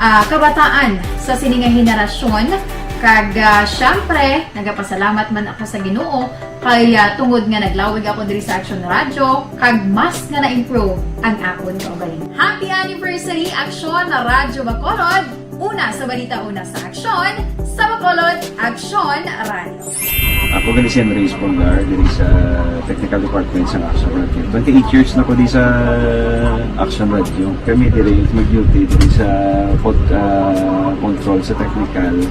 ah, kabataan sa sini nga henerasyon. Kag, ah, siyempre, nagapasalamat man ako sa Ginoo kay, ah, tungod nga naglawig ako diri sa Action Radio, kag mas nga na-improve ang akon kaugalingon. Happy anniversary, Action Radyo Bacolod! Una sa balita, una sa aksyon, sa Bacolod, Action Radio. Ako gali si Andres Polgar, diri sa Technical Department sa Action Radio. Twenty-eight years na ko di sa Action Radio. Kami diri mag-duty diri sa pod-, ah, control sa technical.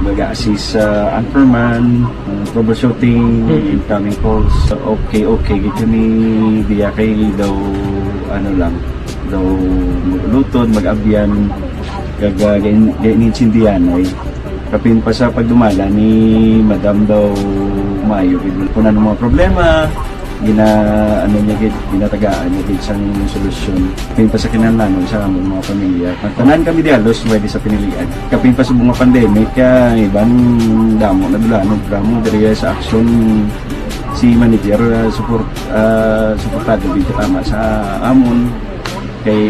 Mag-assist sa anchorman, ah, troubleshooting, incoming calls. Okay, okay, gid kami diya kay daw, ano lang, daw luton, mag-abyan, kag, ah, gain-, gain-, intindihan ay. Kapin pa sa pagdumala ni Madam daw maayo gid. Kung ano mga problema, Gina-, ano niya gid, ginatagaan niya gid sang solusyon. Kapin pa sa kinahanglanon sa among mga pamilya. Ang tanan kami diha, halos pwede sa pinilian. Kapin pa sa mga pandemic, ah, iban damo na dula, ano, damo diri sa aksyon si manager, ah, support, ah, suportado gid tama sa amon. Kay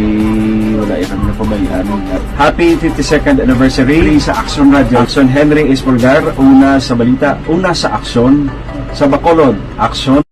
wala ya kami napabayaan. Happy fifty-second anniversary sa Aksyon Radio. Aksyon Henry Espolgar, una sa balita, una sa aksyon, sa Bacolod, aksyon.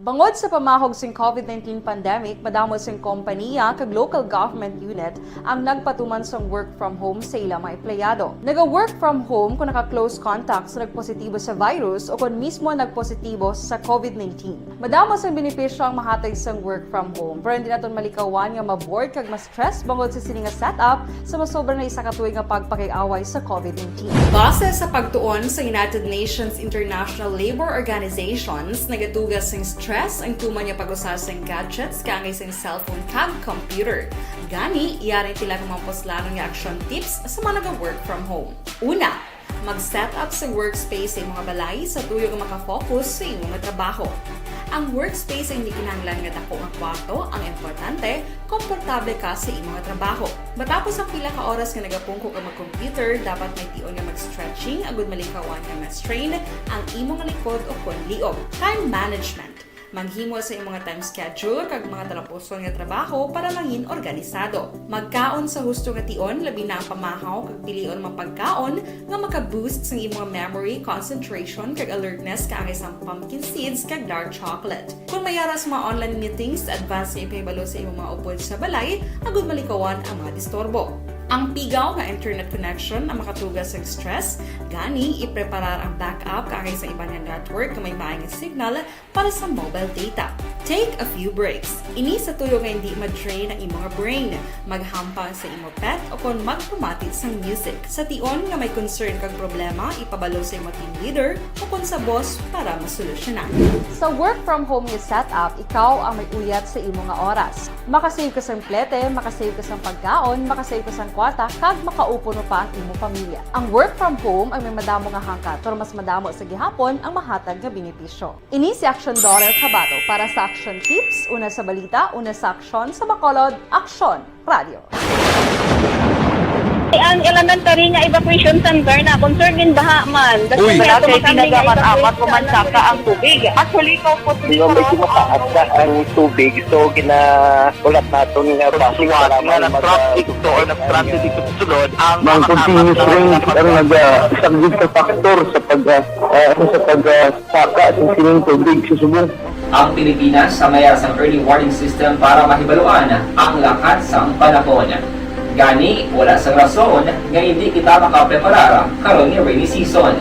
Bangod sa pamahog sing COVID nineteen pandemic, madamo sing kompaniya kag local government unit ang nagpatuman sang work from home sa ila mga empleyado. Naga-work from home kung naka-close contact sa nagpositibo sa virus o kon mismo nagpositibo sa COVID nineteen. Madamo sang benepisyo ang mahatag sang work from home, pero hindi naton malikawan nga ma-bored kag ma-stress bangod sa sini nga setup sa masobra na isa ka tuig nga pagpakig-away sa COVID nineteen. Base sa pagtuon sa United Nations International Labor Organizations, nagatuga sing stress ang tuman nga pag-usa sing gadgets kaangay sing cellphone kag computer. Gani, yari ang pila ka mga puslanon nga action tips sa mga naga-work from home. Una, mag-set up sa workspace sa imong balay sa tuyo nga makafocus sa imong trabaho. Ang workspace ay hindi kinahanglan nga dako nga kwarto, ang importante, komportable ka sa imong trabaho. Matapos ang pila ka oras nga nagapungko ka mag-computer, dapat may tion nga mag-stretching agud malikawan nga ma-strain ang imong likod o kon liog. Time management. Maghimo sa imong time schedule kag mga talapuson nga trabaho para mangin organisado. Magkaon sa husto nga tion, labi na ang pamahaw kag pilion mga pagkaon nga maka-boost sang imong memory, concentration, kag alertness kaangay sang pumpkin seeds kag dark chocolate. Kung may ara sa mga online meetings, advance nga ipahibalo sa imong mga upod sa balay agud malikawan ang mga disturbo. Ang pigaw nga internet connection ang makatuga sang stress, gani ipreparar ang backup kaangay sa iban nga network nga may maayong signal para sa mobile data. Take a few breaks. Ini sa tuyo nga hindi ma-drain ang imong brain. Maghampang sa imo pet o kon magpamati sang music. Sa tion nga may concern kag problema, ipabalo sa imo team leader o kon sa boss para masolusyonan. Sa work from home nga setup, ikaw ang may uyat sa imo nga oras. Makasave ka sang plete, makasave ka sang pagkaon, makasave ka sang kwarta, kag makaupuno pa ang imo pamilya. Ang work from home ay may madamo nga hangkat, pero mas madamo sa gihapon ang mahatag nga benepisyo. Ini si Action Daughter Kabato para sa Action Tips, una sa balita, una sa aksyon, sa Bacolod, Action Radio. Ang elementary nga evacuation center na concern in baha man. Uy. Wala kay tinaga man amat ko man saka ang tubig. Actually, ikaw po, di ba, may tumataas na ang tubig, so gina-, ulat naton nga basic nga para may nag-traffic to or nag-transit dito sa sulod, ang mga continuous rain ang naga-, isa gid sa factor sa pag, ah, ah, ano, sa pag, ah, saka sa sining tubig sa subong. Ang Pilipinas sa mayara sang early warning system para mahibaluan ang lakat sang panahon. Gani, wala sang rason nga hindi kita makapreparar karon nga rainy season.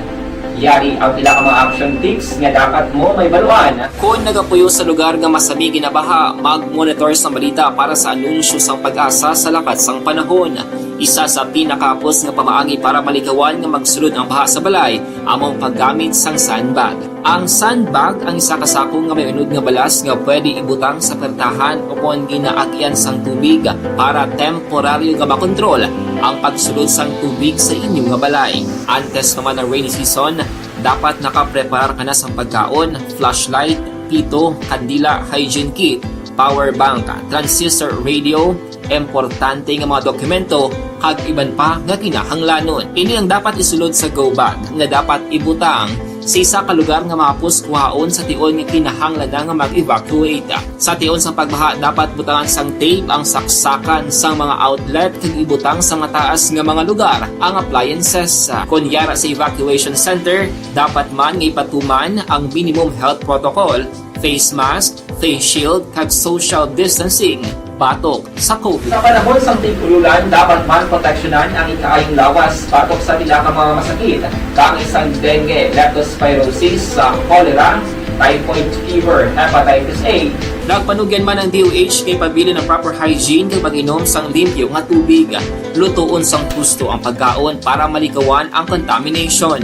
Yari ang pila ka mga action tips nga dapat mo mahibaluan. Kon nagapuyo sa lugar nga masami ginabaha, mag-monitor sang balita para sa anunsyo sang PAGASA sa lakat sang panahon. Isa sa pinakahapos nga pamaagi para malikawan nga magsulod ang baha sa balay amo ang paggamit sang sandbag. Ang sandbag ang isa ka sako nga may unod nga balas nga pwede ibutang sa pertahan o kon ginaagian sang tubig para temporaryo nga makontrol ang pagsulod sang tubig sa inyo nga balay. Antes pa man ang rainy season, dapat nakapreparar ka na sang pagkaon, flashlight, pito, kandila, hygiene kit, power bank, transistor radio, importante nga mga dokumento, kag iban pa nga kinahanglanon. Ini ang dapat isulod sa go bag nga dapat ibutang sa isa ka lugar nga mahapos kuhaon sa tion nga kinahanglan na nga mag-evacuate. Sa tion sang pagbaha, dapat butangan sang tape ang saksakan sang mga outlet kag ibutang sa mataas nga mga lugar ang appliances. Kon yara sa evacuation center, dapat man nga ipatuman ang minimum health protocol, face mask, face shield, kag social distancing batok sa COVID. Sa panahon sang tig-ululan, dapat man proteksyonan ang ikaayong lawas batok sa pila ka mga masakit, kaangay sang dengue, leptospirosis, sa cholera, typhoid fever, hepatitis A. Nagpanugyan man ang D O H nga ipabilin ang proper hygiene kag mag-inom sang limpyo nga tubig. Lutoon sang husto ang pagkaon para malikawan ang contamination.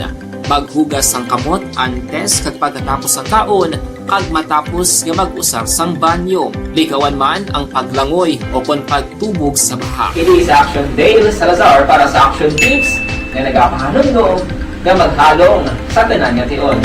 Maghugas sang kamot antes kag pagkatapos sang kaon, Pag matapos nga mag-usar sang banyo, likawan man ang paglangoy o kon pagtubog sa baha. Kini sa Action Dale Salazar para sa Action Tips nga nagapahanumdom nga maghalong sa tanan nga tion.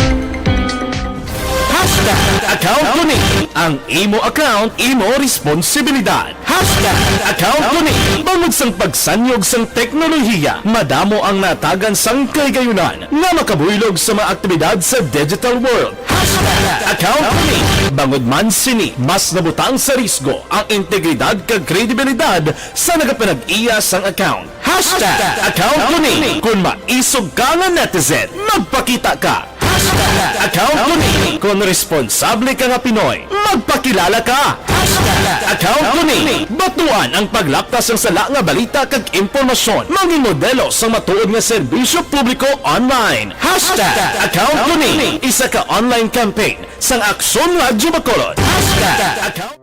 Hashtag account ko ni. Ang imo account, imo responsibilidad. Hashtag account ko ni. Bangod sang pagsanyog sang teknolohiya, madamo ang natagan sang kahigayunan nga makabuylog sa mga aktibidad sa digital world. Hashtag account ko ni. Bangod man sini, mas nabutang sa risgo ang integridad kag kredibilidad sa nagapanag-iya sang account. Hashtag account ko ni. Kon maisog ka nga netizen, magpakita ka. Hashtag account ko ni. Kon responsable ka nga Pinoy, magpakilala ka. Hashtag account ko ni. Batuan ang paglaptas sang sala nga balita kag impormasyon. Mangin modelo sang matuod nga serbisyo publiko online. Hashtag account ko ni. Isa ka online campaign sang Aksyon Radyo Bacolod. Hashtag account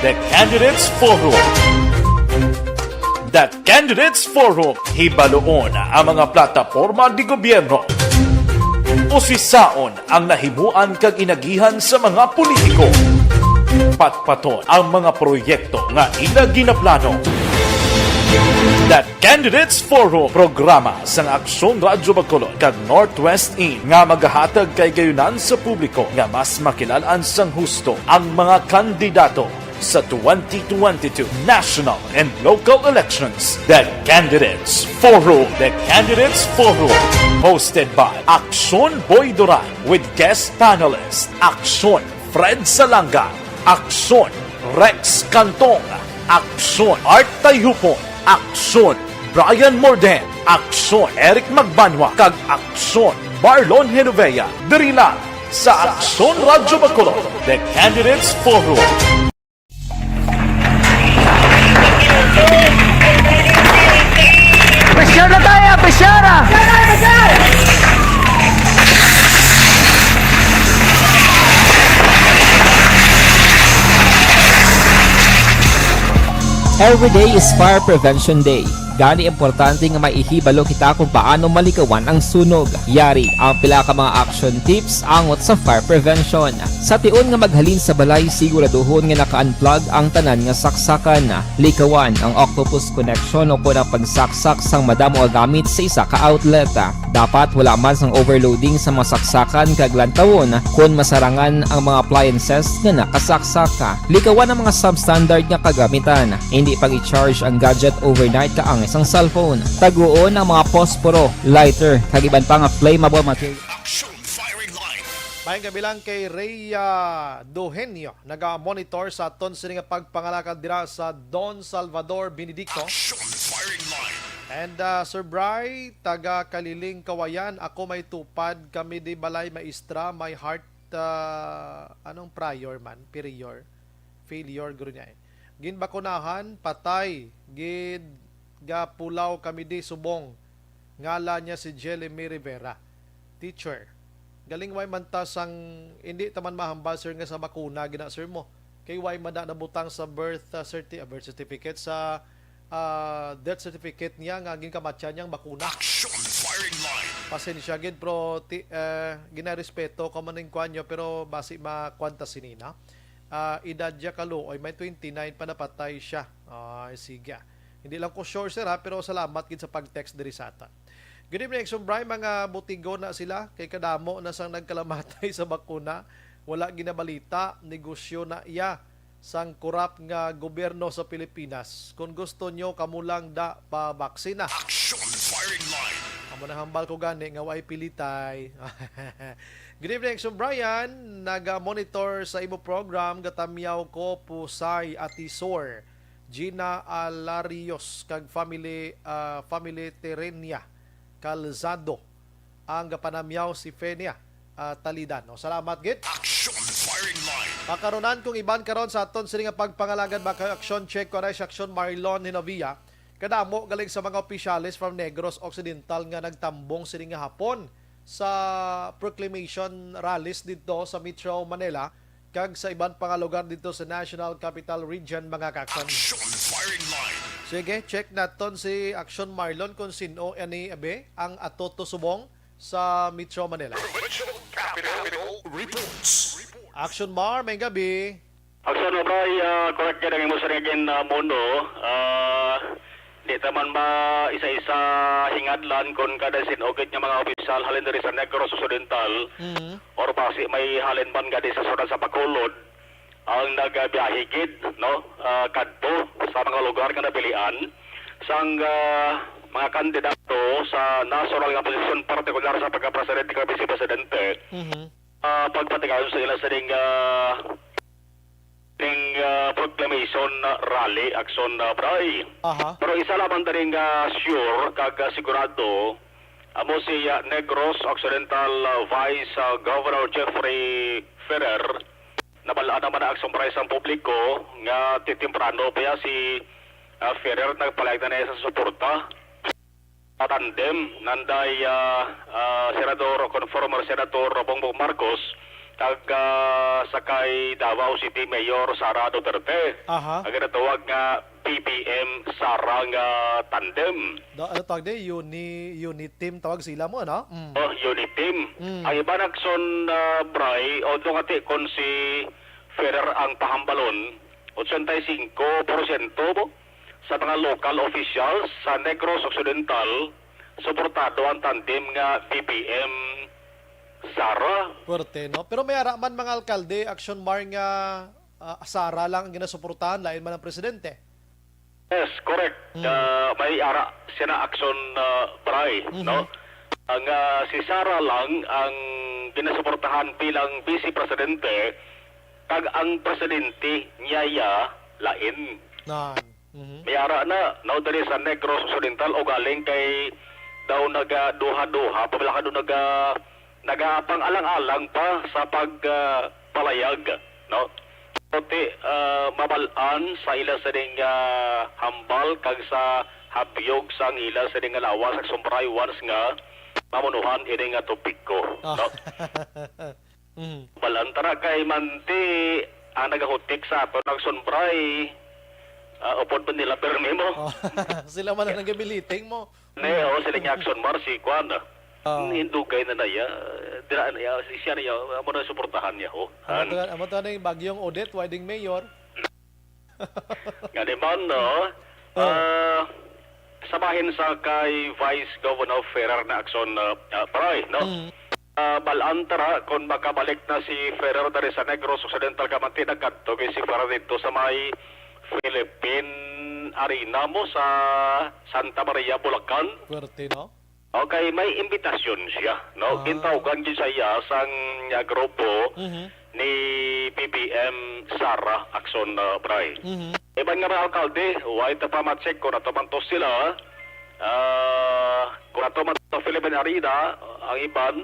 The Candidates Forum. The Candidates Forum. Hibaluon ang mga plataporma di gobyerno. Usisaon ang nahimuan kag inagihan sa mga politiko. Patpaton ang mga proyekto nga ila ginaplano. The Candidates Forum, programa sang Aksyon Radyo Bacolod kag Northwest In nga magahatag kahigayunan sa publiko nga mas makilal-an sang husto ang mga kandidato sa twenty twenty-two national and local elections. The Candidates Forum. The Candidates Forum, hosted by Aksyon Boy Duran with guest panelist Aksyon Fred Salanga, Aksyon Rex Cantong, Aksyon Art Tayhupon, Aksyon Brian Morden, Aksyon Eric Magbanwa, kag Aksyon Marlon Genovea, diri lang sa Aksyon Radyo Bacolod, The Candidates Forum. Pressure na tayo, pressure na! Every day is Fire Prevention Day. Gani, importante nga maihibalo kita kung paano malikawan ang sunog. Yari ang pila ka mga action tips angot sa fire prevention. Sa tion nga maghalin sa balay, siguraduhon nga naka-unplug ang tanan nga saksakan. Likawan ang octopus connection o kon ang pagsaksak sang madamo nga gamit sa isa ka outlet. Dapat wala man sang overloading sa mga saksakan kag lantawon kon masarangan ang mga appliances nga nakasaksak. Likawan ang mga substandard nga kagamitan. Indi pag-i-charge ang gadget overnight kaangay sang cellphone. Taguon ang mga posporo, lighter, kag iban pa nga flammable material. Action firing line. Maayong gabi lang kay Rhea Dohenio, naga-monitor sa aton sini nga pagpangalagad dira sa Don Salvador Benedicto. Action firing line. And, ah, Sir Bry, taga Kaliling, Kawayan, ako may tupad, kami di balay maestra, may heart, ah, anong prior man, prior, failure, guro niya eh. Ginbakunahan, patay, gid gapulaw kami di subong. Ngalan niya si Jelly May Rivera. Teacher, galing way man ta sang, hindi ta man mahambal, sir, nga sa bakuna gina, sir, mo. Kay way man na nabutang sa birth, ah, certi-, ah, birth certificate, sa, ah, death certificate niya nga ginkamatyan niyang bakuna. Action firing line. Pasensya gid, pero ti-, eh, ginarespeto ko man ning kwan niyo, pero basi makwanta sinina. Ah, edad niya kaluoy, may twenty-nine pa napatay siya. Ah, sige. Hindi lang ko sure, sir, ha, pero salamat gid sa pag-text diri sa ata. Good evening, Exxon Bry. Mga butigo na sila kay kadamo na sang nagkalamatay sa bakuna. Wala ginabalita, negosyo na iya sang korap nga gobyerno sa Pilipinas. Kung gusto nyo, kamo lang da pa baksina. Action firing line. Amo na hambal ko gani nga way pilitay. Good evening, Exxon Brian. Naga-monitor sa imo program, gatamyaw ko, Pusay, Atisor, Gina Alarios, kag family, ah, family Terenia Calzado. Ang gapanamyaw si Fenia, ah, Talidan. O, salamat gid. Action firing line. Pakarunan kong iban karon sa aton sini nga pagpangalagad, mga ka-action check, ko na si Action Marlon Hinovia. Kadamo galing sa mga opisyales from Negros Occidental nga nagtambong sini nga hapon sa proclamation rallies didto sa Metro Manila kag sa iban pa nga lugar didto sa National Capital Region, mga ka-action. Action firing line. Sige, check naton si Action Marlon kung sin-o ani, abi, ang ato to subong sa Metro Manila. Provincial Cap. Capital Reports. Action Mar, may gabi. Action Mar, ah, correct gid ang imo siring, ah, Mono. Ah, di ta man maisa-isa hingadlan kon kada sin-o gid nga mga opisyal halin diri sa Negros Occidental Mm. or basi may halin man gani sa siyudad sa Bacolod ang nagabiyahe gid, no? Ah, kadto sa mga lugar nga napilian sang, ah, mga kandidato sa nasyonal nga posisyon, partikular sa pagkapresidente kag vice presidente. Mhm. Ah, pagpatigayon sa ila sining, ah, ning, ah, proclamation rally, Action, ah, Bray. Aha. Pero isa lamang diri nga sure kag, ah, sigurado, amo si, ah, Negros Occidental, ah, Vice, ah, Governor Jeffrey Ferrer. Nabal-an naman na, Action Bray, sang publiko nga ti-, temprano pa ya si, ah, Ferrer nagpalayag na niya sa suporta sa tandem nanday, ah, ah, Senador o kon former Senator Bongbong Marcos kag, ah, sa kay Davao City Mayor Sara Duterte. Aha. Ang ginatawag nga B B M Sara nga tandem. Do, ano tawag di? Uni, unit team tawag sila mo, ano? Mm. Oh, unit team. Mm. Ang iban, Action, ah, Bray, although nga ti kon si Ferrer ang pahambalon, ochenta y cinco porsyento mo sa mga local officials sa Negros Occidental suportado ang tandem nga B B M Sara. Puwerte, no? Pero may ara man mga alkalde, Action Mar, nga, ah, Sara lang ang ginasuportahan, lain man ang presidente. Yes, correct. Mm. Ah, may ara sina, Action, ah, Bray, Mhm. no? Ang, ah, si Sara lang ang ginasuportahan bilang vice presidente, kag ang presidente niya ya lain. Nan. Mhm. May ara na, no, diri sa Negros Occidental, o galing kay daw nagaduha-duha, pabila ka daw naga, nagapang-alang-alang pa sa pag, ah, palayag, no? Puti, ah, mabal-an sa ila sining, ah, hambal kag sa habyog sang ila sining nga lawas sa Action Bray once nga mamunuhan ini nga topiko, Ah. no? Mhm. Bal-an ta ra kay manti ang nagahutik sa aton Action Bray. Ah, upod pa nila permi mo. Oh. Sila man ang nagabiliting mo. Ne, oh, sila nga Action Mar, si Kwan, ah. Oh. Nindugay na na iya. Dira na iya, si siya na iya, amo na suportahan niya, ho. Amo Han. to, amo to na yung bagyong Odette, why ding mayor? Nga di man, no? Oh. Ah, sa bahin sa kay Vice Governor Ferrer na Action, ah, ah, Bray, no? Mm. Ah, bal-an ta ra kung makabalik na si Ferrer diri sa Negros Occidental, kamanti nagkadto kay si Ferrer dito sa may Philippine Arena mo sa Santa Maria, Bulacan. Puwerte, no? Okay, may imbitasyon siya, no? Ah. Gintawgan gyud siya sang, ah, grupo Mhm. ni B B M Sara Action, ah, Bray. Mhm. Iban nga mga alkalde, way ta pa ma-check kung ato man to sila. Ah, kung ato man to Philippine Arena, ang iban,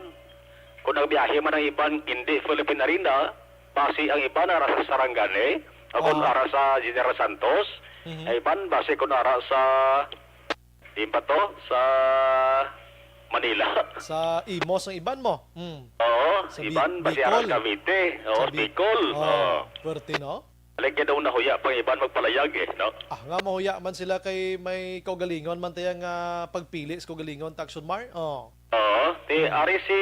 kung nagbiyahe man ang iban, hindi Philippine Arena, basi ang iban ara sa Sarangani, o kung Ah. ara sa General Santos, Mhm. ang iban, basi kung ara sa, di ba to, sa Manila. Sa Imus ang iban mo. Mm. Oo, Sa Bi-, iban, basi ara Bicol. Cavite. Oo, Sa Bi-, Bicol. oh, Oo. Puwerte, no? Aling ka daw nahuya pang iban magpalayag eh, no? Ah, nga mahuya man sila kay may kaugalingon man taya nga pagpili sa kaugalingon, Action Mar. Oh. Oo. Ti, Hmm. ari si,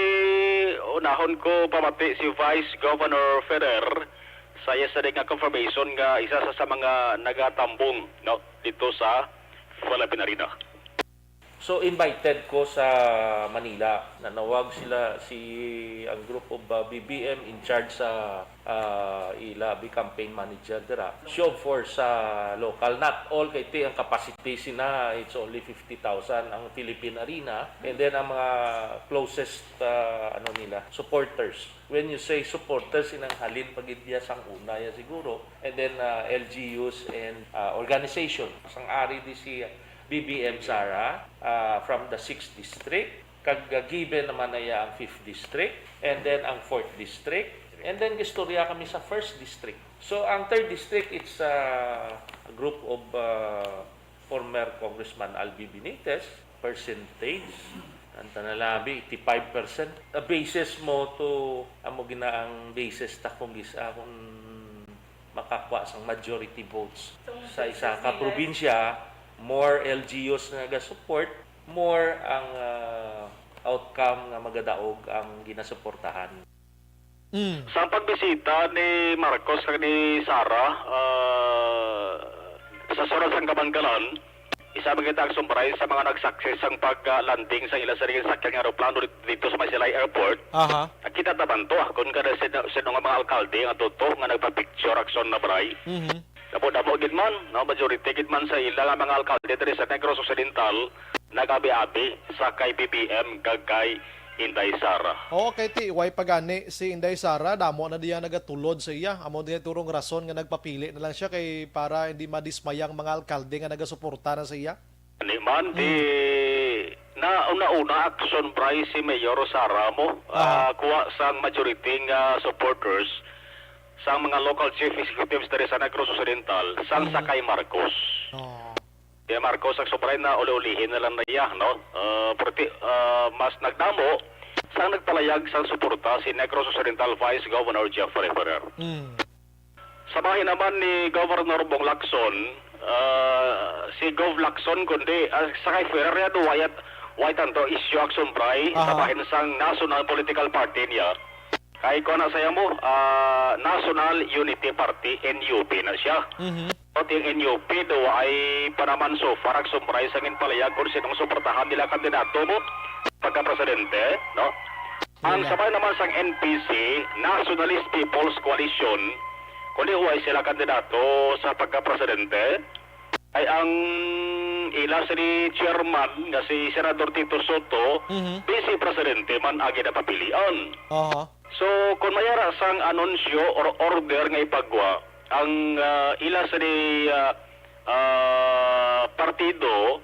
unahon ko pamati si Vice Governor Ferrer sa iya sa nga confirmation nga isa sa, sa mga nagatambong, no, dito sa Philippine Arena. So, invited ko sa Manila. Nanawag sila, si, ang group of, uh, B B M in charge sa, uh, ila bi campaign manager dira. Show of force sa local. Not all kay ti ang capacity sina, it's only fifty thousand ang Philippine Arena. And then ang mga closest, uh, ano nila, supporters. When you say supporters, inang halin pagidya sang una ya siguro. And then, uh, L G Us and, uh, organization. Sang ari di si B B M Sara, ah, from the sixth district, kag, ah, given naman na iya ang fifth district, and then ang fourth district, and then gistorya kami sa first district. So, ang third district, it's, ah, a group of, ah, former Congressman Albi Benitez, percentage, ang tanalabi, eighty-five percent. A basis mo to, amo gina ang basis ta kung gis-, ah, kung makakwa sang majority votes sa isa ka probinsya, more L G Us nga nagasupport, more ang, ah, outcome nga magadaog ang ginasuportahan. Mm. Sa pagbisita ni Marcos kag ni Sara, ah, sa Sora sang Kabankalan, isa man kita ang sumbray sa mga nagsaksi sang pag-landing sa ila sa sakyan nga aeroplano dito sa Masilay Airport. Aha. Nakita ta man to, ah, kung kada sino, sino nga mga alkalde nga tuto nga nagpa-picture action na bray. Mhm. Damo-damo gid man, no, majority gid man sa ila nga mga alkalde diri sa Negros Occidental nag-abi-abi sa kay B B M kag kay Inday Sara. Oo, kay ti, way pa gani si Inday Sara, damo na diya nagatulod sa iya. Amo diya turong rason nga nagpapili na lang siya kay para hindi madismaya ang mga alkalde nga nagasuporta na sa iya. Ani man, di Hmm. na una-una action bray si Mayor Sara mo, Aha. ah, kuha sang majority nga supporters sang mga local chief executives diri sa Negros Occidental, sang Mhm. sa kay Marcos. Oo. Kay Marcos, ang sobray na uli-ulihin na lang na iya, no? Ah, perti, ah, mas nagdamo sang nagpalayag sang suporta si Negros Occidental Vice Governor Jeffrey Ferrer. Mm. Sa bahin naman ni Governor Bong Lacson, ah, si Gov Lacson, kundi, ah, sa kay Ferrer yan, wayat, way tanto issue action bray sa Aha. bahin sang national political party niya. Kay kuha na sa amo, ah, National Unity Party, N U P na siya. Mhm. At yung N U P daw ay pa naman so far ang sumbray sa ginpalayag kung sinong suportahan nila kandidato mo pagka-presidente, no? Ang Sila. sabay naman sang N P C, Nationalist People's Coalition, kundi huway sila kandidato sa pagka-presidente, ay ang ila sini chairman nga si Senador Tito Soto, Mhm. vice presidente man ang ginapapilian. Aha. So, kung may ara sang anunsyo or order nga ipagwa, ang, ah, ila sa di, ah, ah, partido,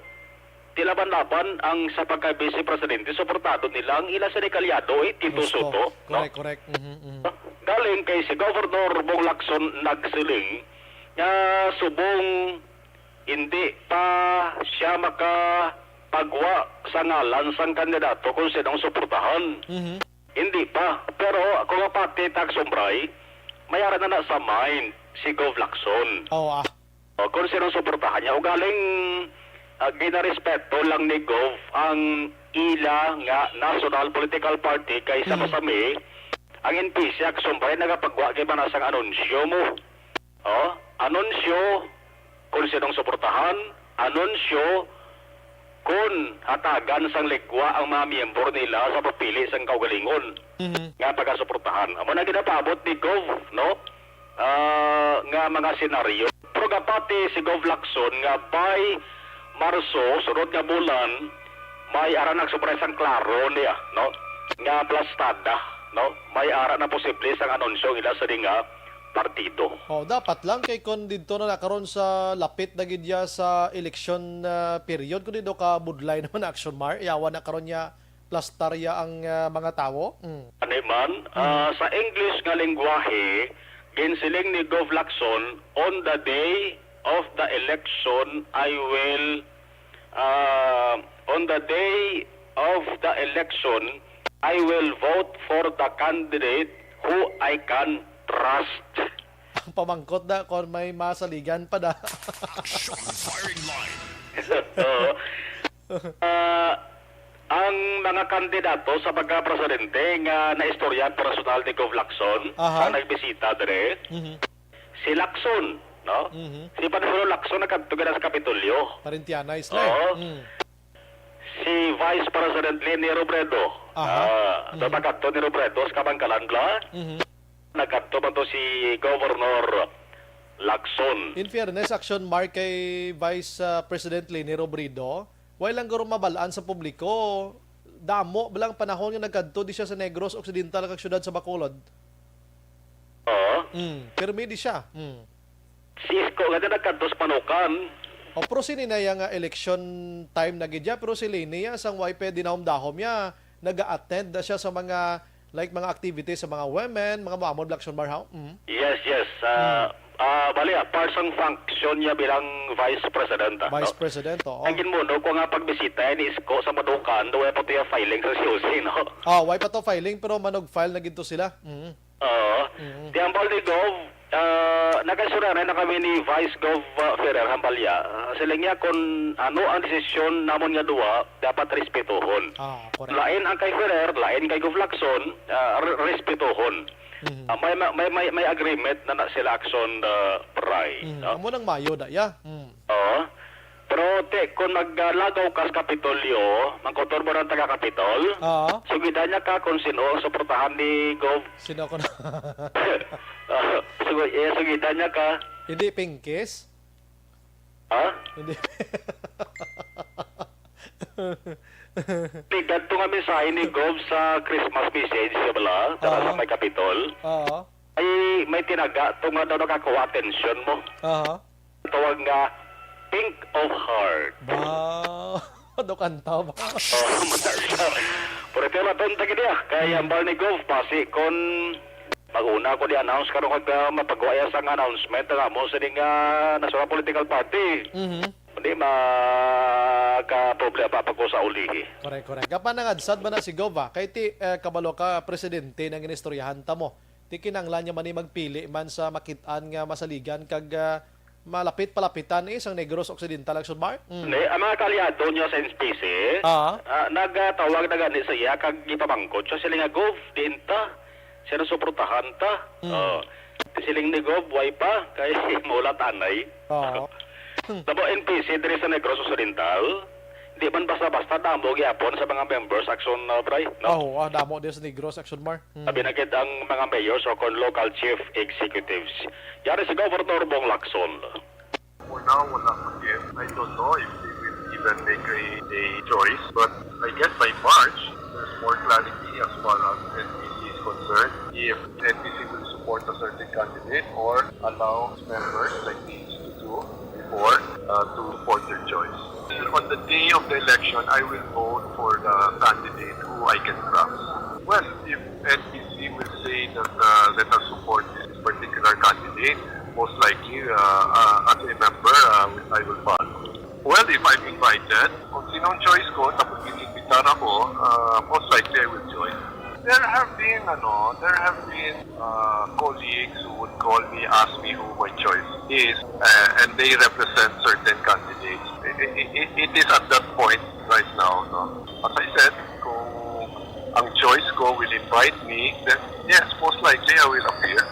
tilaban-laban ang sa pagka-vice presidente, suportado nila ang ila sa di kaalyado, eh, Tito Yes po. Soto, no? Correct, correct. Mhm, mhm. Galing kay si Governor Bong Lacson nagsiling nga subong hindi pa siya makapagwa sa ngalan sang kandidato kung sino ang suportahan. Mhm. Hindi pa. Pero kung mapati ta ang sumbray, may ara na na sa mind si Gov Lacson. Oo, ah. O, kung sino ang suportahan niya. Ugaling, ah, ginarespeto lang ni Gov ang ila nga national political party kay sa Mm. masami, ang N P C ang sumbray nagapagwa kay man sang anunsyo mo. Oh, anunsyo kung sinong suportahan, anunsyo kung hatagan sang ligwa ang mga miyembro nila sa pagpili sang kaugalingon Mhm. nga pagasuportahan. Amo na ginapaabot ni Gov, no? Ah, nga mga senaryo. Pero gapati si Gov Lacson nga by Marso, sunod nga bulan, may ara nagsumbray sang klaro niya, no? Nga plastada, no? May ara na posible sang anunsyo ila sa di nga partido. Oh, dapat lang kay kon didto na, na karon sa lapit na gid ya sa election, ah, period, kun didto ka budlay naman, Action Mar, yawa na karon ya plastarya ang, ah, mga tawo. Mm. Ani man, Mm. ah, sa English nga lengguwahe, ginsiling ni Gov Lacson, "On the day of the election, I will, ah, on the day of the election, I will vote for the candidate who I can trust." Ang pamangkot da, kung may masaligan pa da. Action firing line. Oo. Ah, ang mga kandidato sa pagka-presidente nga naistorya personal ni Gov Lacson Aha. sa nagbisita dire, Mhm. si Lacson, no? Mhm. Si Pangulo Lacson nakadto gid sa Kapitolyo. Parentiana, Isla. Oo. Mm. Si Vice President Leni Robredo. Aha. Ah, Mhm. nagpakadto ni Robredo sa Kabankalan, bla. Mhm. Nagkadto man to si Governor Lacson. In fairness, Action Mark, kay Vice, ah, President Leni Robredo, way lang guro mabalaan sa publiko. Damo ba lang panahon nga nagkadto di siya sa Negros Occidental kag siyudad sa Bacolod? Oo. Mm, pirmi di siya. Mm. Si Isko nga din nagkadto sa Panukan. O, pero sini na iya nga election time na gid ya, pero si Leni ya, sang way pa dinahom-dahom ya, naga-attend na siya sa mga, like, mga activities sa mga women, mga muamon, Black Shon Barhaw. Mm. Yes, yes. Ah, Mm. ah, bali, ah, part sang function niya bilang vice president, ah, Vice no? President, oo. Ang ginmuno ko nga pagbisita ni Isko sa Panukan, way pa to ya filing sa C O C, no? Ah, way pa to filing, pero manog-file na gid to sila. Mm. Oo. Mm. Di hambal ni Gov, ah, nagkasunaran na kami ni Vice Gov, ah, Ferrer Hambalya. Ah, sila niya kung ano ang desisyon namon nga duwa, dapat respetuhon. Ah, correct. Lain ang kay Ferrer, lain kay Gov Lacson, ah, re-, respetuhon. Mhm. Ah, may, may, may, may agreement na, na sila, Action, ah, Bray, Mhm. no? Amo nang mayo da, ya. Mm. Oo. Pero, te, kung naglagaw ka sa Kapitolyo, mangkotor mo ng taga-Kapitol, Oo. sugidan niya ka kung sino ang suportahan ni Gov. Sino ko na? Ah, sugi-, eh, sugidan niya ka. Hindi Pinkies? Ha? Hindi. Ligat to nga mensahe ni Gov sa Christmas message sa bala, tara Oo. lang may Kapitol. Oo. Ay, may tinaga to nga daw nakakuha atensyon mo. Aha. Tawag nga Pink of Heart. Ba, do kanta ba? Oh, matasa. Pero ito na tong tagi niya. Kay Hmm. hambal ni Gov, pasi kon mag-una ko di-announce karon kag, ah, mapagwaya sang announcement nga mo sining, ah, National Political Party. Mhm. Hindi makaproblema pa ko sa ulihi. Correct, correct. Kapan nangadsad ba na si Gov, ah? Kay ti, eh, kabalo ka, presidente nang inistoryahan ta mo. Ti kinanglan niya man ni magpili man sa makit-an nga masaligan kag, ah, malapit-palapitan, eh, sang Negros Occidental, Action Bar? Mm. Ni, ang mga kaalyado niya sa N P C, Ah. ah, nagtawag na gani sa iya kag gipamangkot siya sila nga, "Gov, diin ta? Sino suportahan ta?" Mm. Oh. Siling ni Gov, "Way pa, kay maulat anay." Oo. Nabo N P C diri sa Negros Occidental, di man basta-basta damo gyapon sa mga members, Action, uh, Bray, no? Ah, oo, ah, damo din sa Negros, Action Bar. Mm. Abi na gid ang mga mayors o kon local chief executives. Yari si Governor Bong Lacson. For now, wala pa yet. I don't know if they will even make a, a choice, but I guess by March, there's more clarity as far as N P C is concerned. If N P C will support a certain candidate or allow members like they used to do before, uh, to support their choice. On the day of the election, I will vote for the candidate who I can trust. Well, if N P C will say that, uh, let us support this particular candidate, most likely, uh, uh, as a member, uh, I will follow. Well, if I'm invited, kung sinong choice ko, tapos inimbitar ako, uh, most likely I will join. There have been, ano, there have been, uh, colleagues who would call me, ask me who my choice is, uh, and they represent certain candidates. It, it, it, it is at that point right now, no? As I said, kung ang choice ko will invite me, then yes, most likely I will appear.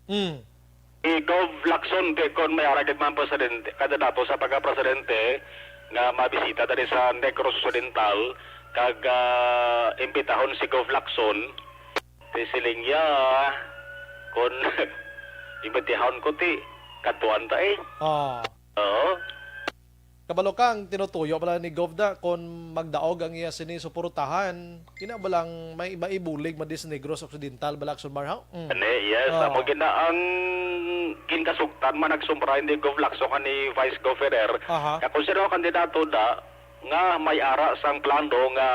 Mm. Si Gov Lacson, kay kon may ara gid man presidente, kandidato sa pagka-presidente nga mabisita diri sa Negros Occidental, kag, ah, imbitahon si Gov Lacson, ti siling niya, kon imbitahon ko, ti kadtuan ta, eh. Ah. Oo. Kabalo ka, ang tinutuyo pala ni Gov da, kon magdaog ang iya sini suportahan, kina ba lang may maibulig man di sa Negros Occidental, bala, Action Bar, ha? Mm. Ani, yes, Oo. amo gina ang ginkasugtan man nagsumbray ni Gov Lacson kan ni Vice Gov Ferrer, Aha. nga kung sino ang kandidato da, nga may ara sang plano nga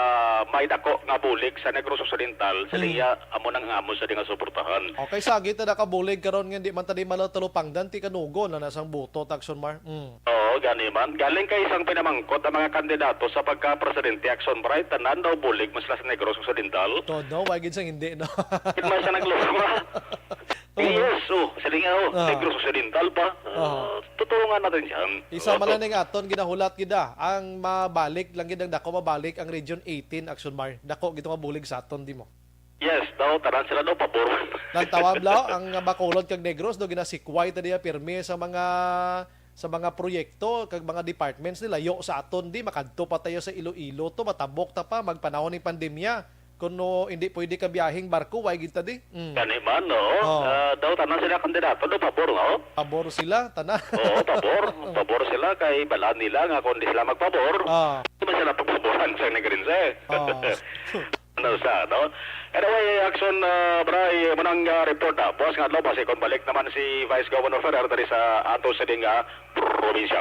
may dako nga bulig sa Negros Occidental, sa Mm. liya, amo nang amo sa di nga suportahan. Okay, sa kita nakabulig karon nga di man ta di malatalupangdan, ti kanugon na nasang buto, Action Bar. Mm. Oo, gani man. Galing kay isang pinamangkot ang mga kandidato sa pagka-presidente, Action Bright, tanan daw bulig mo sila sa Negros Occidental. Todo, wag gid sang hindi, no? Gid man siya nagluma. Oo. Yes, oh, sila nga, oh, Ah. Negros Occidental pa. Ah, Oo. tutulungan natin siya. Isa Oo, man to- lang ning aton ginahulat gid, ah. Ang mabalik lang gid ang dako, mabalik ang Region eighteen, Action Bar. Dako gid mabulig sa aton, di mo? Yes, daw, tanan sila daw pabor. Nagtawag lang ang Bacolod kag Negros, no, ginasikway ta diya pirmi sa mga, sa mga proyekto kag mga departments nila. Yo sa aton di, makadto pa tayo sa Iloilo to, matabok ta pa, magpanahon ning pandemya. Kung no, hindi pwede ka biyahing barko, way gid ta di. Mm. Gani man, no? Oo. Ah, daw, tanan sila kandidato, daw, pabor, no? Pabor sila, tanan. Oo, pabor. Pabor sila kay balaan nila nga kung di sila magpabor, Ah. di man sila pagpaboran sa Negrense. Ah. Ano sa, no? Anyway, Action, ah, Bray, mo nang, ah, report, ah. Buwas nga adlaw, basi kung balik naman si Vice Governor Ferrer diri sa ato sa ding, ah, probinsya.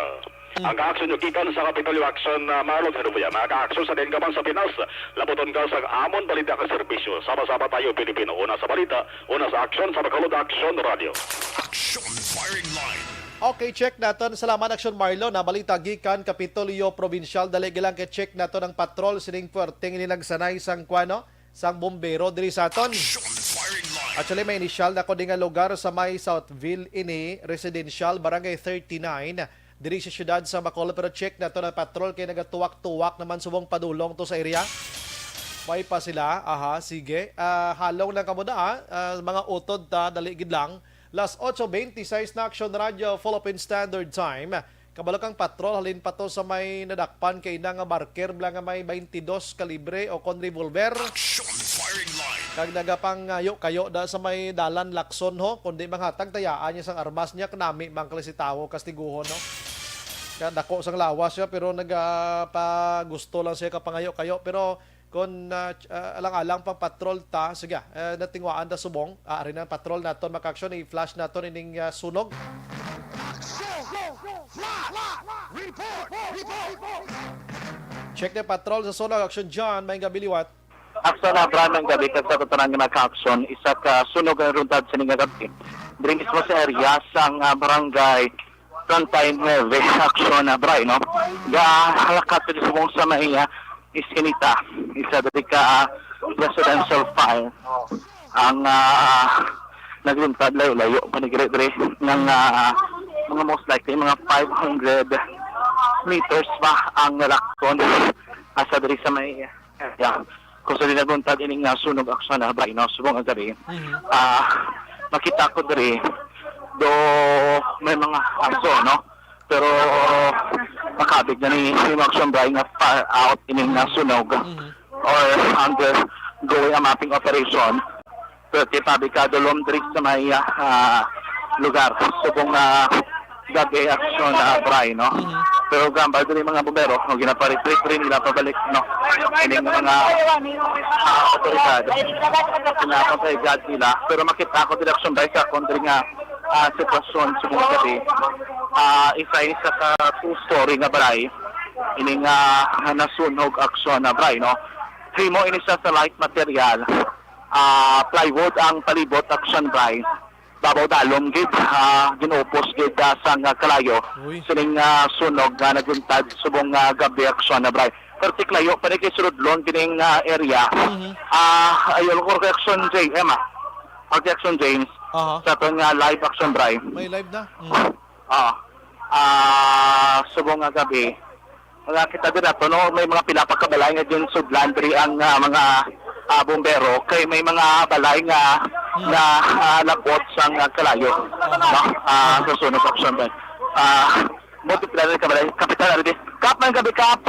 Hmm. Ang ka-action nyo gikan sa Kapitolyo Action, ah, Marlon Hinubuya. Mga ka-action sa din ka man sa Pinas, labuton ka sa amon balita ka serbisyo. Sama-sama tayo, Pilipino. Una sa balita, una sa action, sa Bacolod Action Radio. Action Firing Line. Okay, check naton. Salamat, Action Marlo. Nabalita gikan Kapitolyo Provincial. Dali gilang kay check naton ang patrol sining puwerteng ininagsanay sang kuano, sang bombero diri sa aton. Action Firing Line. Actually, may initial na ko di nga lugar sa may Southville ini, residential, Barangay thirty-nine, diri sa siyudad sa Bacolod. Pero check nato na patrol kay nagatuwak-tuwak naman subong padulong to sa area. May pa sila. Aha, sige. Ah, halong lang kamo da, ah. Ah, mga utod ta, dali gid lang. Las ocho veintiséis na, Aksyon Radyo, Philippine Standard Time. Kabalo kang patrol, halin pa to sa may nadakpan kay na nga marker bala nga may twenty-dos kalibre o kon revolver. Action firing line. Kag nagapangayo-kayo da sa may dalan Lacson ho, kundi manghatag tayaan niya sang armas niya, kanami man kali si tawo kastiguhon, no? Kaya dako sang lawas siya, pero nagapagusto lang siya kapangayo-kayo. Pero kon, ah, ch-, ah, alang-alang pang patrol ta, sige, ah, natingwaan ta subong. Ah, ari na ang patrol naton, mga ka-aksyon, i-flash naton ining, ah, sunog. Check the patrol sa sunog, Aksyon John, maayong gabi liwat. Aksyon Abra, maayong gabi kag sa tanan nga mga ka-aksyon. Isa ka sunog ang naluntad sini nga gabi. Diri mismo sa area sang, ah, barangay Treinta y nueve, Aksyon Abra, no? Gahalakat diri subong sa may, ah, Eskinita, isa diri ka, ah, residential fire. Ang, ah, nagluntad layo-layo pa ni diri, diri, ng, ah, mga most likely, mga five hundred meters pa ang nalakton asa diri sa may area. Kung sa di nagluntad ining, ah, sunog, Aksyon Abra, no, subong nga gabi. Mhm. Ah, makita ko diri, do may mga aso, no? Pero makabig na ni, ni Aksyon Abra nga far out ining, ah, sunog. Mhm. Or undergoing a mapping operation. Pero ti pabi kadulom diri sa may, ah, lugar. Subong nga gabi, Aksyon Abra, no? Mhm. Pero gambal diri mga bumbero, no, ginaparitrit rin nila pabalik, no? Ining mga, ah, otoridad. Pinapatay agad nila. Pero makita ko diri, Aksyon Abra, sa kon diri nga, ah, sitwasyon subong gabi. Ah, isa, isa ka two-story nga balay. Ining, ah, nasunog, Aksyon Abra, no? Himo ini siya sa light material. Ah, plywood ang palibot, Aksyon Abra. Babaw dalom gid, ah, ginupos gid, ah, sang, ah, kalayo. Uy. Sining, ah, sunog nga nagluntad subong, ah, gabi, Aksyon Abra. Pero ti kalayo pa ni kay sulod lang kining, ah, area. Mhm. Ah, ayol ko kay Aksyon J M, ah. Or kay Aksyon James. Aha. Sa aton nga live, Aksyon Abra. May live na. Mhm. Ah, ah, subong nga gabi. Mga kita dira to, no? May mga pila pa ka balay nga ginsudlan diri ang, ah, mga, ah, bumbero. Kay may mga balay nga Hmm. na, ah, labot sang, ah, kalayo. No? Ah, sa sunog, Aksyon Abra. Ah, multiple ka balay. Kapitan Ardi. Kap, maayong gabi, Kap.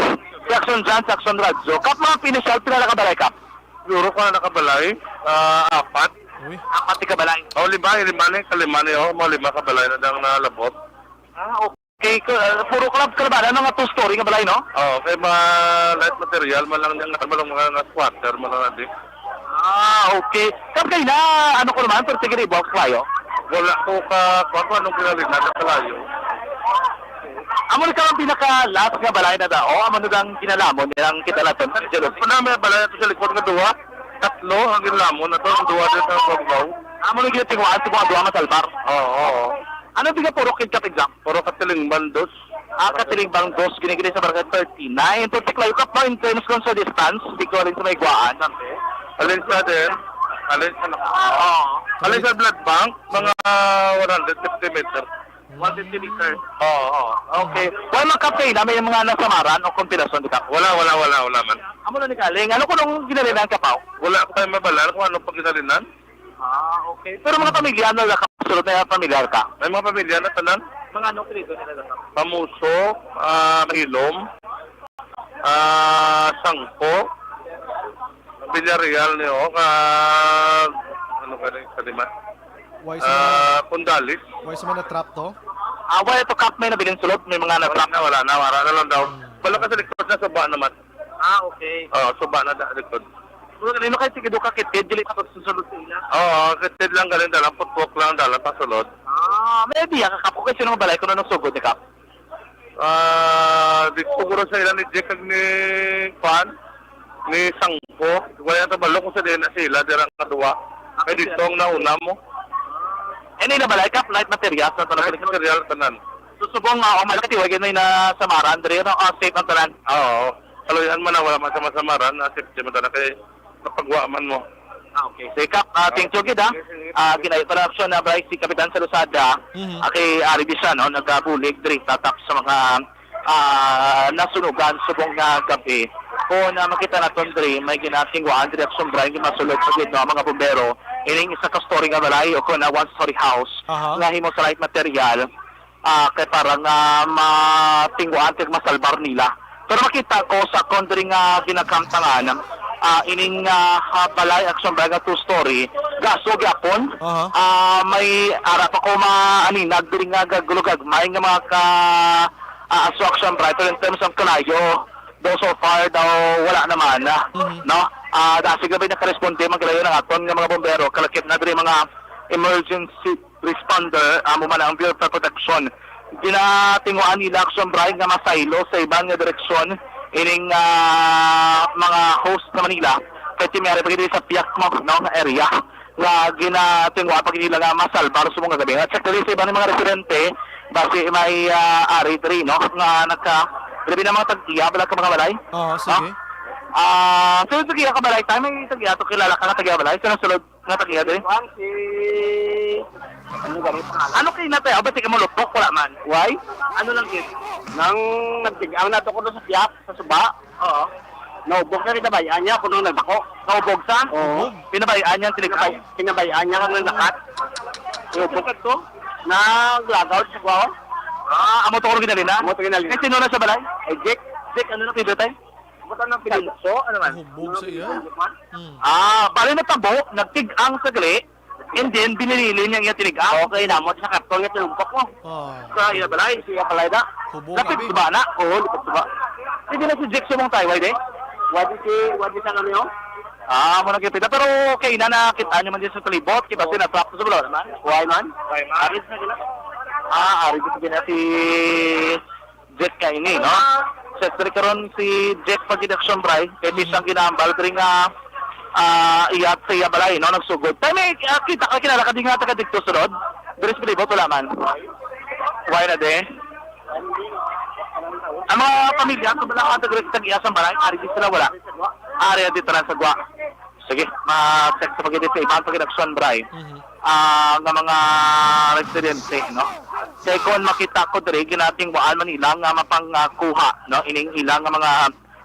Si Aksyon John, sa Aksyon Radyo. Kap, mga pinisial, pila na ka balay, Kap? Siguro ka nakabalay, ah, apat. Uy. Apat ka balay? Oh, lima, eh, lima ni, kalima ni, oh, mga lima ka balay na dang nalabot. Ah, okay. Ka-, ah, puro club ka na ba? Ano nga two-story nga balay, no? Oh, kay mga light material, man lang yan, man lang mga nga squatter, man lang na di. Ah, okay. Kap, kay na, ano ko naman, pero sige, box kayo. Wala ko ka, kung ano, anong pinalitan sa kalayo. Amo ni ka ang pinaka-last nga balay na dao, amo na ang ginalamon nilang kita natin, Jello. Wala, may balay ato sa likod nga duha. Tatlo ang ginalamon, ato ang duha din sa Bugnaw. Amo ni ginatinguan sa mga duha masalbar. Oo, oo. Ano di ka puro kid Kap exam? Puro Katilingban dos. Ah, Katilingban dos, ginigili sa barangay thirty-nine. Pero ti kalayo, Kap, in terms kung sa distance, di ko alin sa may guwaan. Alin sa din? Alin sa naka-, Oo. Alin sa blood bank? Mga one hundred fifty meter. One fifty meter. Oo, oo. Okay. Wala man, Kap, na may mga nasamaran o komplikasyon di ka? Wala, wala, wala, wala man. Amo na ni galing. Ano ko nung ginalinan ka pa? Wala ko tayo mabala kung ano pag ginalinan. Ah, okay. Pero mga pamilya, ano, nakasulod na yung pamilyar ka? May mga pamilya na tanan. Mga anong apelyido nila, Kap? Pamuso, ah, Mahilom, ah, Sangko, Villarreal, ni, oh, ka, ano ka rin, Kalima? Why sa mga, ah, Pundalis. Why sa mga na-trap to? Ah, wala to, Kap, may nabilin sulod, may mga na-trap. Wala na, wala na, wala na lang daw. Hmm. Wala ka sa likod na, suba naman. Ah, okay. Oh, suba na da likod. Wala, kanino kayo sige do ka kitid, dili ka pagsusulod sa ila? Oo, kitid lang galing dalan, putpok lang dalan, pasulod. Ah, may idea ka, Kap, kung kayo sino nga balay, kung anong sugod ni Kap? Ah, di siguro sa ila ni Jack kag ni Juan, ni Sangko. Wala ta balo kung sa diin na sila, dira nga duwa. Kay dito ang nauna mo. Ano yung nabalay, Kap? Light materials na to na. Light material, tanan. So, subong nga, ang malaki, wala na yung nasamaran, diri, no? Ah, safe ang tanan. Oo. Kaluyan man na, wala man sa masamaran, na safety man tanan kay napagwa man mo. Okay, so Kap, ah, thank you gid, ah. Ah, ginayo pa na aksyon na Bryce si Kapitan sa Losada. Mhm. Ah, kay ari di siya, no, nagabulig diri tatak sa mga, ah, nasunugan subong nga gab-i. Kung, ah, makita naton diri, may ginatingwaan diri aksyon, Bryce, nga masulod pa gid, no, ang mga bumbero. Ining isa ka story nga balay o kung, ah, one story house Aha. nga himo sa light material. Ah, kay para nga matingguan kag masalbar nila. Pero makita ko sa akon diri nga ginakamtangan, ah, ining, ah, ha, balay action balay nga two-story, gaso gyapon. Aha. Ah, may ara pa ko maaninag diri nga gagulugagmay nga mga ka, ah, aso action balay. Pero in terms of kalayo, daw so far daw wala naman, ah, Mhm. no? Ah, dasig na ba nakaresponde man kalayo ng aton nga mga bombero, kalakip na diri mga emergency responder, amo man ang Bureau of Fire Protection. Ginatinguan nila action bright nga masaylo sa iban nga direksyon ining, ah, mga host sa Manila. Kay ti may ari pa gid sa Piakmo, no, nga area nga ginatinguan pa gid nila nga masalbar sa mga gabi. At sa kali sa iban nga mga residente, basi may, ah, ari diri, no, nga nagka, grabe na mga tag-iya, bala ka mga balay. Oo, No? sige. Ah, sa tag-iya ka balay, tayo may tag-iya to kilala ka nga tag-iya balay, sa nasulod nga tag-iya diri. Kuan, si, ano gani pangalan? Ano kay natay? Abot ka mo lutok, wala man. Why? Ano lang gid? Nang nagtig-, ang nato ko sa Piak, sa Suba. Oo. Naubog na rin na ba? Anya, kuno nagdako. Naubog sa? Oo. Ubog? Pinabayaan niya ang tilig-, Pinabay-, pinabayaan niya kang nagdakat. Naubog. Ito? Naglagaw sa kuwaon. Ah, amo to ko rin ginalina? Amo to ginalina. Eh, sino na sa balay? Eh, Jake. Jake, ano na pwede tayo? Buta ng pinagso, ano man? Hubog sa iya. Hmm. Ah, bali na tabo, nagtig-ang sa gali, and then binilili niya ang iya tinig-ang. Okay, namot sa karton nga tinumpok mo. Ah. Sa iya balay. Sa iya balay na. Hubog Lapit abi. Ba na? Oo, lapit ba? Sige na si Jake sa mong tayo, why de? Wadi si, wadi sa kami, oh. Ah, mo nagkipita. Pero okay na nakita niyo man din sa talibot. Kiba Oo. Sinatrap sa bulaw naman. Why man? Why man? Aris na gina. Ah, aris na gina si Jet ka ini, no? Sa diri karon si Jet pag-inaksyon, Bray. Kay Mhm. Bisang ginahambal diri nga, ah, iyat sa iya balay, no? Nagsugod. Tayo may, ah, kita ka, kilala ka din nga taga dito sulod? Diri sa palibot, wala man. Why na de? Ang mga pamilya, kung wala ka taga sa iya sa balay, ari di sila wala. Ari na dito lang sa gwa. Sige, ma-check sa pagkita sa ibang pag-inaksyon, Bray. Mhm. Ah, nga mga residente, no? Kay kon makita ko diri, ginatingwaan man nila nga mapangkuha, no? Ining ila nga mga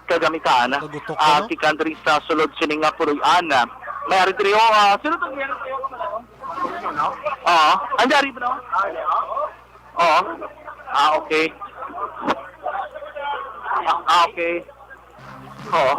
kagamitan, Kagutok, ah, no? Gikan diri sa sulod sini nga puloy-an. May ari diri, oh, ah, sino to? Oo. Ang dari ba, no? Oo. Ah, okay. Ah, ah, okay. Oo.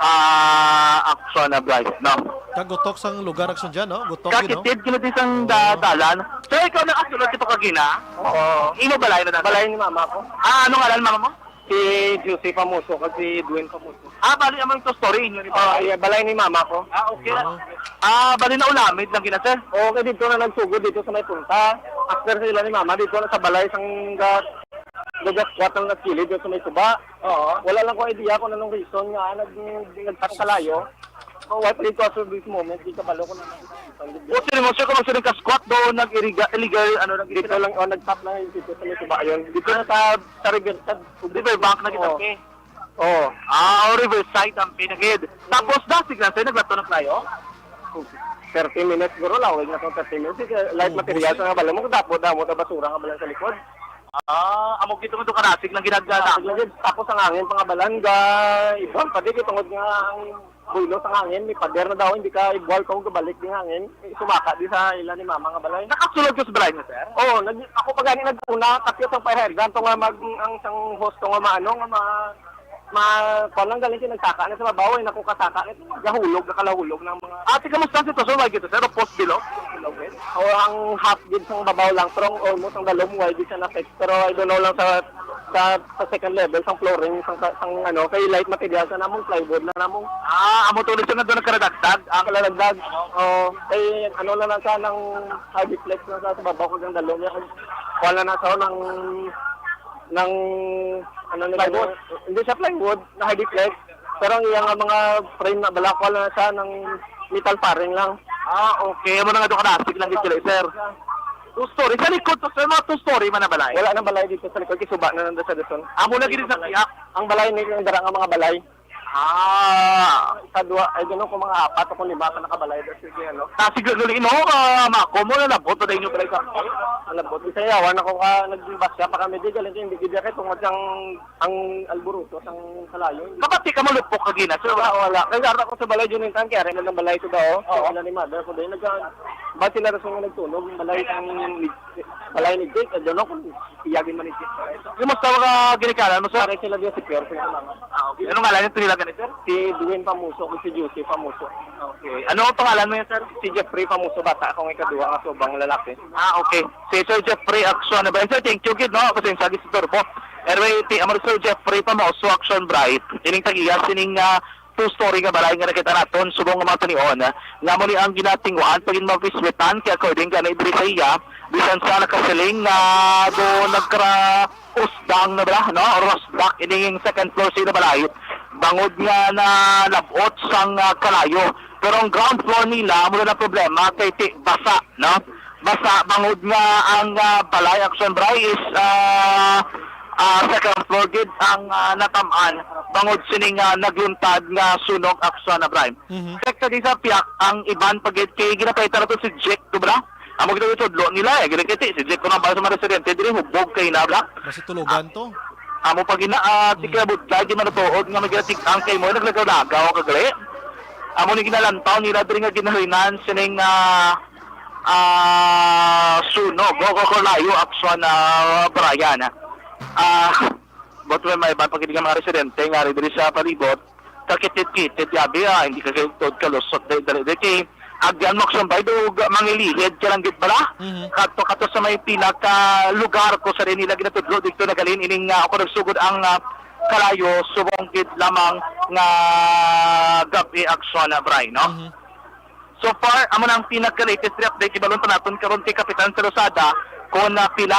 Ah, action na bright, no? Kagutok sang lugar action dyan, no? Gutok, you know? Kakitid, kinudi sang Oo. da-, dalan. So, ikaw nakasulod ito kagina? Oo. Imo balay na dapat? Balay ni mama ko. Ah, anong ngalan mama mo? Si Josie Pamuso kag si Edwin Pamuso. Ah, bali, amang to story inyo ni Ah, balay? Yeah, balay ni mama ko. Ah, okay. Oo. Ah, bali na ulamid lang gina, sir? Oo, kay dito na nagsugod dito sa may punta. After sila ni mama, dito na sa balay, sang ga-, ga-squat ang nagkilid dito sa may tuba. Oo. Wala lang ko idea kung anong reason nga nag-, nagpakalayo. So, why pa dito as of this moment, di kabalo ko na nang O, sino mo, sir, kung sino ka-squat doon, nag-iriga-, illegal, ano, nag-iriga? Dito lang, oh, nag-tap lang yung dito sa may tuba yun. Dito na sa, sa river, sa River bank na kita, Oo. Okay. Oo. Ah, o, riverside ang pinagid. Tapos, dasig lang, sir, naglato na tayo? Thirty minutes, siguro, lawig na tong thirty minutes. Kasi light Oo, material sir. Sa nga bala mo, dapo, damo na basura nga bala sa likod. Ah, amo gito nga doon karasig lang ginagana. Karasig lang gid. Tapos ang hangin, pangabalan, ga, iban pa, di, tungod nga ang bulo sa hangin, may pader na daw, hindi ka ibuwal kung gabalik di hangin. Sumaka di sa ila ni mama nga balay. Nakasulod ka sa balay niya, sir? Oo, nag-, ako pa gani nag-una, kasi itong fire hydrant, to nga mag-, ang isang hose to nga maano, nga ma-, ma-, kuwan lang galing siya, nagsaka na sa babaw, eh, naku, kasaka na, gahulog, nakalahulog ng mga Ate, kamusta ang sitwasyon? Wala gito, sir? Post below? O, ang half gid sang babaw lang, pero ang almost ang dalom, wala gid siya na-affect. Pero I don't know lang sa, sa, sa second level, sang flooring, sang, sang, sang ano, kay light material sa namong plywood na namong Ah, amo to, sir, nga doon nagkaradagdag. Ang Kaladagdag. Oh, kay ano lang na siya, nang high flex na sa, sa babaw, kag ang dalom niya. Wala na sa nang, nang, ano nila, Plywood? Hindi siya plywood, na high flex. Pero ang iyang mga frame na balak, wala na siya, nang metal paring lang. Ah, okay. Amo na nga doon karasig lang gid sila, sir. Two story. Sa likod to, sir, mga two story man na balay? Wala na balay dito sa likod. Kisuba na nanda sa Luzon. Amo na gid sa Piak. Ang balay ni, ang dara nga mga balay. Ah, sa duwa, ay, ganun ko, mga apat o kung lima ka nakabalay dito, sige, ano. Ah, sige, gali, no, ah, mako mo na labot, o dahil nyo balay sa ako. Malabot. Isa yawan ako ka, nagbasa pa kami, di, galing ko, hindi, hindi, kay tungod ang, ang alburuto, ang kalayo. Kapati ka malupok ka gina, sir? Wala, wala. Kaya ako sa balay, yun yung tangke, aray na ng balay ko daw. Oo. Wala ni mother ko, dahil nagka, ba sila rason nga nagtunog, balay ang, balay ni Jake, I don't know kung iyagin man ni Jake. Yung mas tawag ka ginikanan mo, sir? Pare sila diya si Pierre, sila lang. Ah, okay. Anong ngalan yung pinila ganito, sir? Si Dwayne Pamuso, kung si Juicy Pamuso. Okay. Ano ang pangalan mo yun, sir? Si Jeffrey Pamuso, bata akong ikaduha nga subang lalaki. Ah, okay. Si Sir Jeffrey Action. Ba, sir, thank you, gid, no? Kasi yung sagis turbo. Anyway, ti, amo Sir Jeffrey Pamuso, Action Bright. Ining tag-iya sining, ah, two-story nga balay nga nakita naton subong nga mga tanion, ah, nga mo ni ang ginatinguhan pagin mapiswitan, kay according gani diri sa iya, bisan sa nakasiling nga do nagkara-, usdang na bala, no? Rosdak ining second floor sa ila balay. Bangod nga na nabot sang, ah, kalayo. Pero ang ground floor nila, mula na problema kay ti-, basa, no? Basa, bangod nga ang, ah, balay, Action Bray, is, ah, ah, second floor gid ang, ah, natamaan. Bangod sining, ah, nagluntad nga sunog, Action Bray. Mhm. Check sa di sa piyak ang iban pagid kay ginapalitan nato si Jack, to bala? Amo kita itudlo nila, eh. Ginakiti si Jack ko nang sa mga residente diri, hubog kay na, bala. Basta tulugan to. Amo pa gina, ah, di Hmm. kaya budlay, di man natuod nga may ginatik-ang kay mo, naglagaw-lagaw, kagali. Amo ni ginalantaw nila diri nga ginhalinan sining, ah, ah, sunog. Go, go, go, layo, Action, ah, Brian. Ah, but may, may iban pa gid nga mga residente nga diri sa palibot, kakitid-kitid, yabi, ah, hindi ka kayo tuod kalusot, dali, dali, dali, kay agyan mo, Action Bay, dug, mangilihid ka lang gid bala. Mhm. Kadto, kadto sa may pinaka lugar ko sa rin nila ginatudlo, dito nagalin, ining, ah, ako nagsugod ang, ah, kalayo, subong gid lamang nga gabi, Action, ah, Bray, no? Mhm. So far, amo na ang pinaka-latest update. Ibalon pa naton karon kay Kapitan sa Losada kung, ah, pila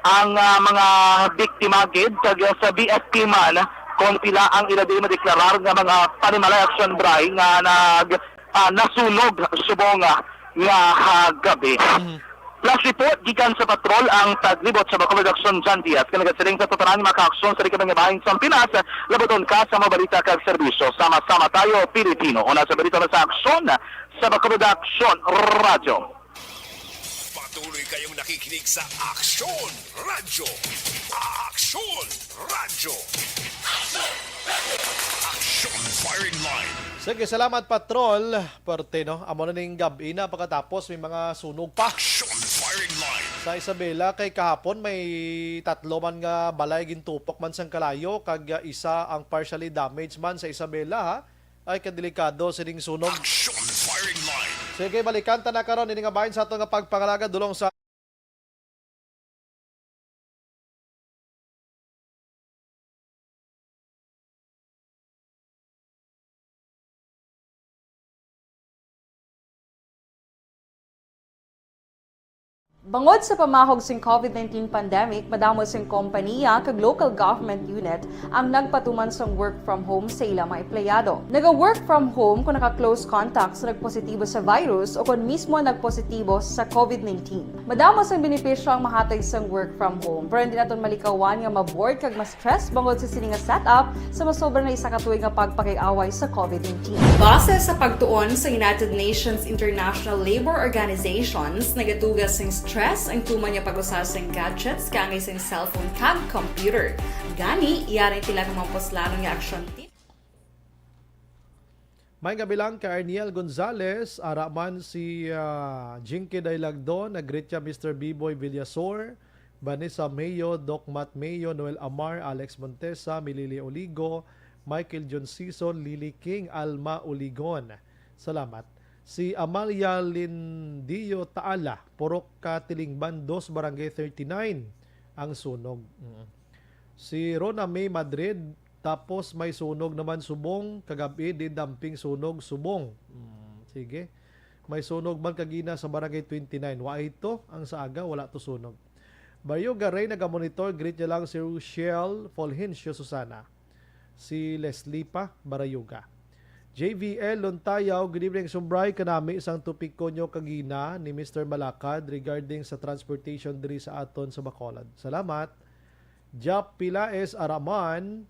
ang, ah, mga biktima gid, kag sa B F P man kung pila ang ila di madeklarar nga mga panimalay, Action Bray, nga nag, ah, nasunog subong, ah, nga, ah, gabi. Mhm. Flash report gikan sa patrol ang taglibot sa Bacolod Action, John Diaz, nga nagasiling sa totolan nga mga kaaksyon sa di kabangibahin sa Pinas. Labuton ka sa mga balita kag serbisyo. Sama-sama tayo, Pilipino. Una sa balita na sa aksyon sa Bacolod Action Radyo. Patuloy kayong nakikinig sa Aksyon Radyo. Aksyon Radyo. Aksyon Firing Line. Sige, salamat, Patrol. Parte, no? Amo na ning gab-i na, pagkatapos may mga sunog pa. Action Firing Line. Sa Isabela, kay kahapon may tatlo man nga balay gintupak man sang kalayo, kag, ah, isa ang partially damaged man sa Isabela, ha? Ay, kadelikado sining sunog. Action Firing Line. Sige, balikan ta na karon ini nga bahin sa ato nga pagpangalaga dulong sa Bangod sa pamahog sing COVID nineteen pandemic, madamo sing kompaniya kag local government unit ang nagpatuman sang work from home sa ila mga empleyado. Naga-work from home kon naka-close contact sa nagpositibo sa virus o kon mismo nagpositibo sa COVID nineteen. Madamo sang benepisyo ang mahatag sang work from home, pero hindi naton malikawan nga ma-bored kag ma-stress bangod sa sini nga setup sa masobra na isa ka tuig nga pagpakig-away sa COVID nineteen. Base sa pagtuon sa United Nations International Labor Organizations, nagatuga sing stress ang tuman nga pag-usa sing gadgets kaangay sing cellphone kag computer. Gani, iya rin sila nga mga puslanon nga aksyon. May gabi lang ka Arniel Gonzalez, ara man si, ah, Jinky Daylagdon, nag-greet siya Mister Biboy Villasor, Vanessa Mayo, Doc Matt Mayo, Noel Amar, Alex Montesa, Milili Oligo, Michael John Sison, Lily King, Alma Oligon. Salamat. Si Amalia Lindio Taala, Purok Katilingban dos, Barangay thirty-nine ang sunog. Mm. Si Rona May Madrid, tapos may sunog naman subong kagabi, di damping sunog subong. Mm, sige. May sunog man kagina sa Barangay twenty-nine. Wa ito ang sa aga, wala to sunog. Baryoga Ray nagamonitor, greet niya lang si Rochelle Fulgencio Susana. Si Leslie pa, Barayuga. J V L Lontayaw, good evening, Sumbray, kanami sang topiko nyo kagina ni Mister Malakad regarding sa transportation diri sa aton sa Bacolod. Salamat. Jap Pilaes Araman,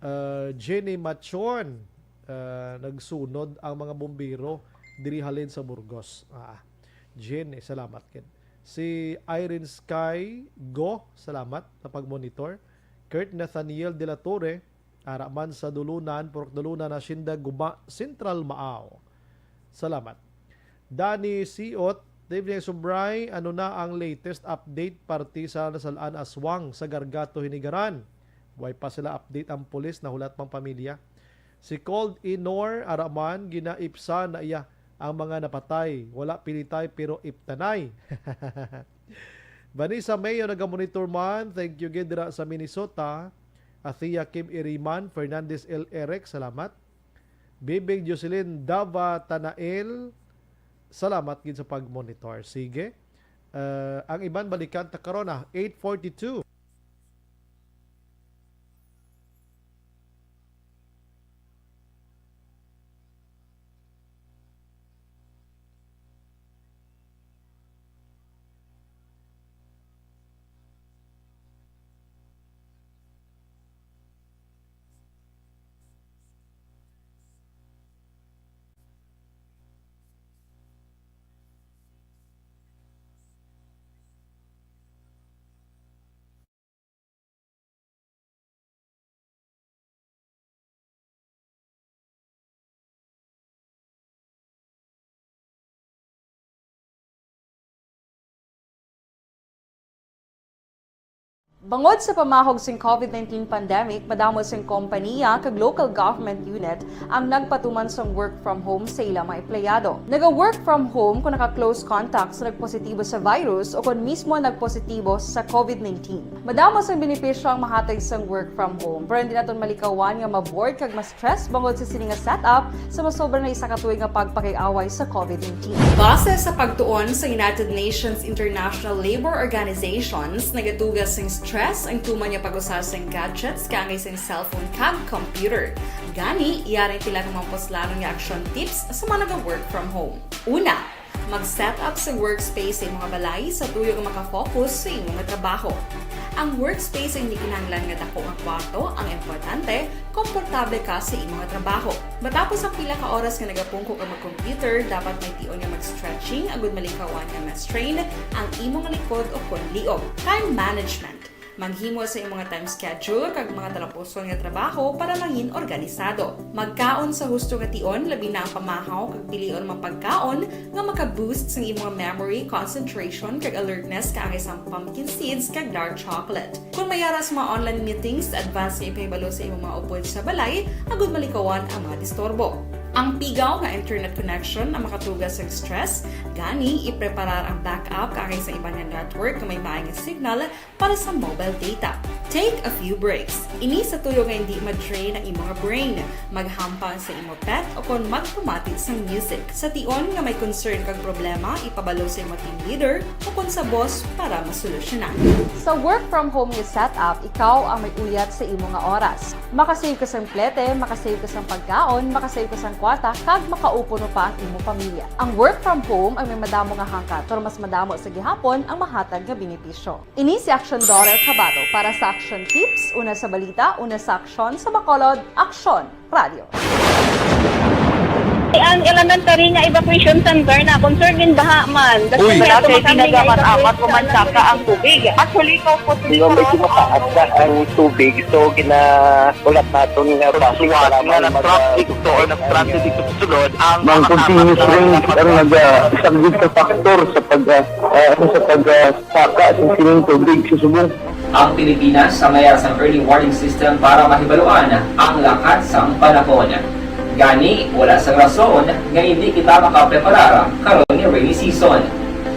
Uh, Jenny Machon, uh, nagsunod ang mga bombero diri halin sa Burgos. Ah, Jenny, salamat gid. Si Irene Sky Go, salamat sa pag-monitor. Kurt Nathaniel de la Torre, ara man sa Dulunan, Purok Dulunan, Hacienda Guma, Central Maao. Salamat. Danny Siot, "Good evening, Subray. Ano na ang latest update parte sa nasalaan aswang sa Gargato, Hinigaran? Way pa sila update ang pulis, nahulat pang pamilya." Si Cold Inor, ara man, ginaipsa na iya ang mga napatay. Wala pilitay, pero iptanay. Vanessa Mayo, nagamonitor man. Thank you gid dira sa Minnesota. Athea Kim Iriman, Fernandez L. Eric, salamat. Bibig Jocelyn Dava Tanael, salamat gid sa pag-monitor. Sige. Uh, ang iban balikan ta karon, ah, eight forty-two. Bangod sa pamahog sing COVID nineteen pandemic, madamo sing kompaniya kag local government unit ang nagpatuman sang work from home sa ila mga empleyado. Naga-work from home kung naka-close contact sa nagpositibo sa virus o kon mismo nagpositibo sa COVID nineteen. Madamo sang benepisyo ang mahatag sang work from home, pero hindi naton malikawan nga ma-bored kag ma-stress bangod sa sini nga setup sa masobra na isa ka tuig nga pagpakig-away sa COVID nineteen. Base sa pagtuon sa United Nations International Labour Organizations, nagatuga sing stress ang tuman nga pag-usa sing gadgets kaangay sing cellphone kag computer. Gani, yari ang pila ka mga puslanon nga action tips sa mga naga-work from home. Una, mag-set up sa workspace sa imong balay sa tuyo nga maka-focus sa imong trabaho. Ang workspace ay hindi kinahanglan nga dako nga kwarto, ang importante, komportable ka sa imong trabaho. Matapos ang pila ka oras nga nagapungko ka mag-computer, dapat may tion nga mag-stretching agud malikawan nga ma-strain ang imong likod o kon liog. Time management. Maghimo sa imong time schedule kag mga talapuson nga trabaho para mangin organisado. Magkaon sa husto nga tion, labi na ang pamahaw kag pilion ang mga pagkaon nga maka-boost sang imong memory, concentration, kag alertness kaangay sang pumpkin seeds kag dark chocolate. Kung may ara sa mga online meetings, advance nga ipahibalo sa imong mga upod sa balay agud malikawan ang mga disturbo. Ang pigaw nga internet connection ang makatuga sa stress, gani ipreparar ang backup kaangay sa iban nga network nga may maay nga signal para sa mobile data. Take a few breaks. Ini sa tuyo nga hindi ma-drain ang imong brain. Maghampang sa imo pet o kon magpamati sang music. Sa tion nga may concern kag problema, ipabalo sa imo team leader o kon sa boss para masolusyonan. Sa work from home nga setup, ikaw ang may uyat sa imo nga oras. Makasave ka sang plete, makasave ka sang pagkaon, makasave ka sang kwarta, kag makaupo pa ang imo pamilya. Ang work from home ang may madamo nga hangkat, pero mas madamo sa gihapon ang mahatag nga benepisyo. Ini si Aksyon Daughter Cabato para sa Aksyon Tips, una sa balita, una sa aksyon, sa Bacolod, Aksyon Radio. Ang elementary nga evacuation center na concern in baha man. Uy. Wala kay ginagamat-amat, pumansaka ang tubig. Actually, ikaw po, medyo mataas na ang tubig, so ginahulat naton nga base nga nag-traffic to or nag-transit dito sa sulod ang mga continuous rain ang nag-, ah, isang sa factor sa pag, ah, ah, ano, sa pag, ah, saka sa sining tubig sa subong. Ang Pilipinas ang may sang early warning system para mahibaluan ang lakat sang panahon. Gani, wala sang rason nga hindi kita makapreparar karon nga rainy season.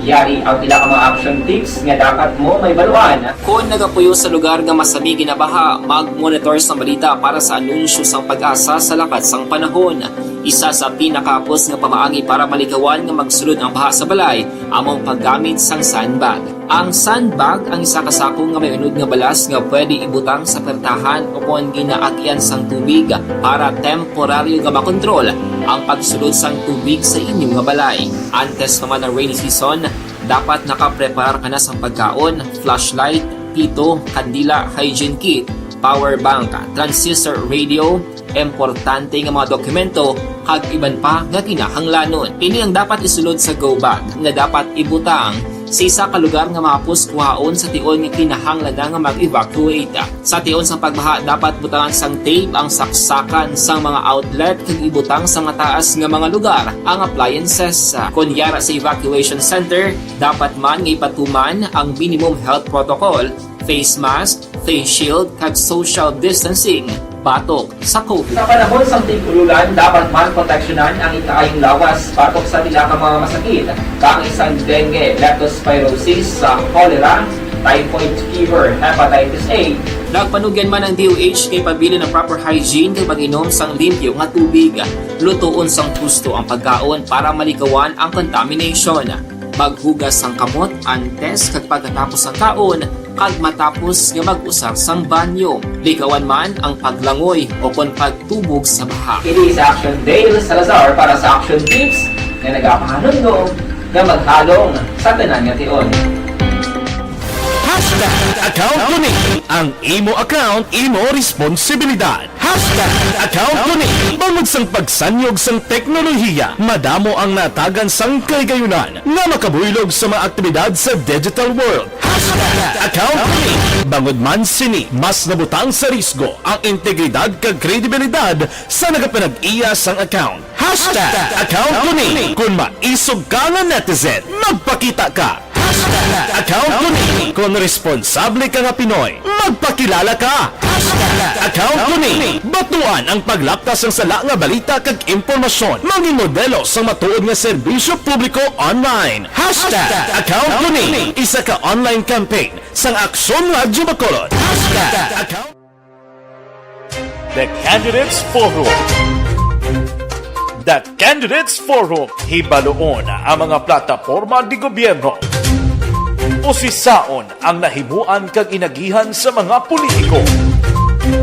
Yari ang pila ka mga action tips nga dapat mo mahibaluan. Kon nagapuyo sa lugar nga masami ginabaha, mag-monitor sa balita para sa anunsyo sang PAGASA sa lakat sang panahon. Isa sa pinakahapos nga pamaagi para malikawan nga magsulod ang baha sa balay amo ang paggamit sang sandbag. Ang sandbag ang isa ka sako nga may unod nga balas nga pwede ibutang sa pertahan o kon ginaagyan sang tubig para temporaryo nga makontrol ang pagsulod sang tubig sa inyo nga balay. Antes pa man ang rainy season, dapat nakapreparar ka na sang pagkaon, flashlight, pito, kandila, hygiene kit, power bank, transistor radio, importante nga mga dokumento, kag iban pa nga kinahanglanon. Ini ang dapat isulod sa go bag nga dapat ibutang sa isa ka lugar nga mahapos kuhaon sa tion nga kinahanglan na nga mag-evacuate. Sa tion sang pagbaha, dapat butangan sang tape ang saksakan sang mga outlet kag ibutang sa mataas nga mga lugar ang appliances. Kon yara sa evacuation center, dapat man nga ipatuman ang minimum health protocol, face mask, face shield, kag social distancing batok sa COVID. Sa panahon sang tig-ululan, dapat man proteksyonan ang ikaayong lawas batok sa pila ka mga masakit, kaangay sang dengue, leptospirosis, sa cholera, typhoid fever, hepatitis A. Nagpanugyan man ang D O H kay pabilin ang proper hygiene kag pag-inom sang limpyo nga tubig, lutoon sang husto ang pagkaon para malikawan ang contamination. Maghugas sang kamot antes kag pagkatapos sang kaon, kag matapos nga mag-usar sang banyo. Likawan man ang paglangoy o kon pagtubog sa baha. Ini si Action Dale Salazar para sa Action Tips nga nagapahanumdom nga maghalong sa tanan nga tion. Hashtag account ko ni. Ang imo account, imo responsibilidad. Hashtag account ko ni. Bangod sang pagsanyog sang teknolohiya, madamo ang natagan sang kahigayunan nga makabuylog sa mga aktibidad sa digital world. Hashtag account ko ni. Bangod man sini, mas nabutang sa risgo ang integridad kag kredibilidad sa nagapanag-iya sang account. Hashtag account ko ni. Kung maisog ka nga netizen, magpakita ka. Hashtag account ko ni. Kung responsable ka nga Pinoy, magpakilala ka. Hashtag account ko ni. Batuan ang paglapta sang sala nga balita kag impormasyon. Mangin modelo sang matuod nga serbisyo publiko online. Hashtag account ko ni. Isa ka online campaign sang Aksyon Radyo Bacolod. Hashtag account The Candidates Forum. The Candidates Forum, hibaloon ang mga plataporma de gobyerno. Usisaon ang nahimuan kag inagihan sa mga politiko.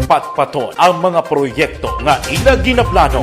Patpaton ang mga proyekto nga ila ginaplano.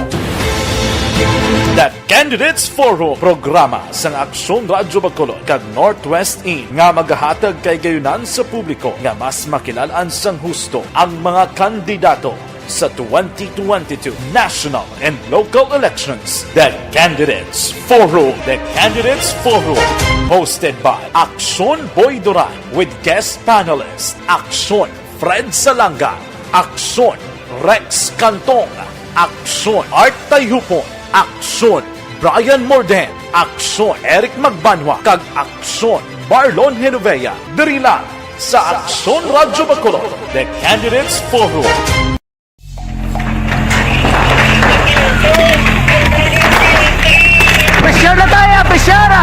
The Candidates Forum, programa sang Aksyon Radyo Bacolod kag Northwest In nga magahatag kahigayunan sa publiko nga mas makilal-an sang husto ang mga kandidato sa twenty twenty-two national and local elections. The Candidates Forum. The Candidates Forum, hosted by Aksyon Boy Duran with guest panelist Aksyon Fred Salanga, Aksyon Rex Cantong, Aksyon Art Tayhupon, Aksyon Brian Morden, Aksyon Eric Magbanwa, kag Aksyon Marlon Genovea, diri lang sa Aksyon Radyo Bacolod, The Candidates Forum. Pressure na tayo! Pressure na!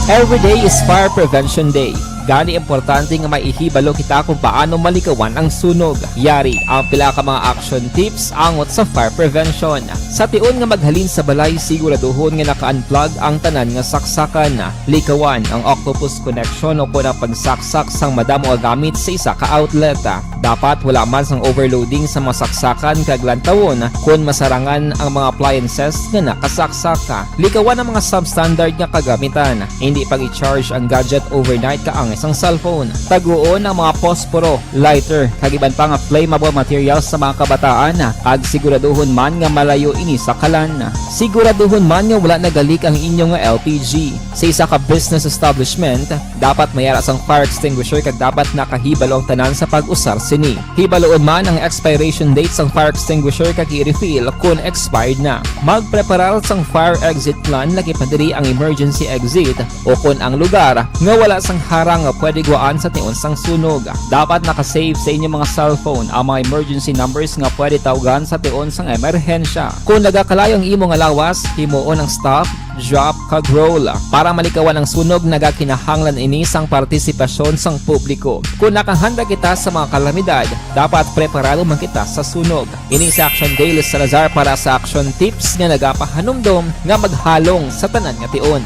Every day is Fire Prevention Day. Gani importante nga maihibalo kita kung paano malikawan ang sunog. Yari ang pila ka mga action tips angot sa fire prevention. Sa tion nga maghalin sa balay, siguraduhon nga naka-unplug ang tanan nga saksakan. Likawan ang octopus connection o kon ang pagsaksak sang madamo nga gamit sa isa ka outlet. Dapat wala man sang overloading sa mga saksakan kag lantawon kon masarangan ang mga appliances nga nakasaksak. Likawan ang mga substandard nga kagamitan. Indi pag-i-charge ang gadget overnight kaangay sang cellphone. Taguon ang mga posporo, lighter, kag iban pa nga flammable materials sa mga kabataan, kag siguraduhon man nga malayo ini sa kalan. Siguraduhon man nga wala nagalik ang inyo nga L P G. Sa isa ka business establishment, dapat may ara sang fire extinguisher kag dapat nakahibalo ang tanan sa pag-usar sini. Hibaloon man ang expiration date sang fire extinguisher kag i-refill kon expired na. Magpreparar sang fire exit plan, laki pa diri ang emergency exit o kon ang lugar nga wala sang harang nga pwede gwaan sa tion sang sunog. Dapat naka-save sa inyo mga cellphone ang mga emergency numbers nga pwede tawgan sa tion sang emerhensya. Kon nagakalayo ang imo nga lawas, himuon ang stop, drop, kag roll. Para malikawan ang sunog, nagakinahanglan ini sang partisipasyon sang publiko. Kon nakahanda kita sa mga kalamidad, dapat preparado man kita sa sunog. Ini si Action Dale Salazar para sa Action Tips nga nagapahanumdom nga maghalong sa tanan nga tion.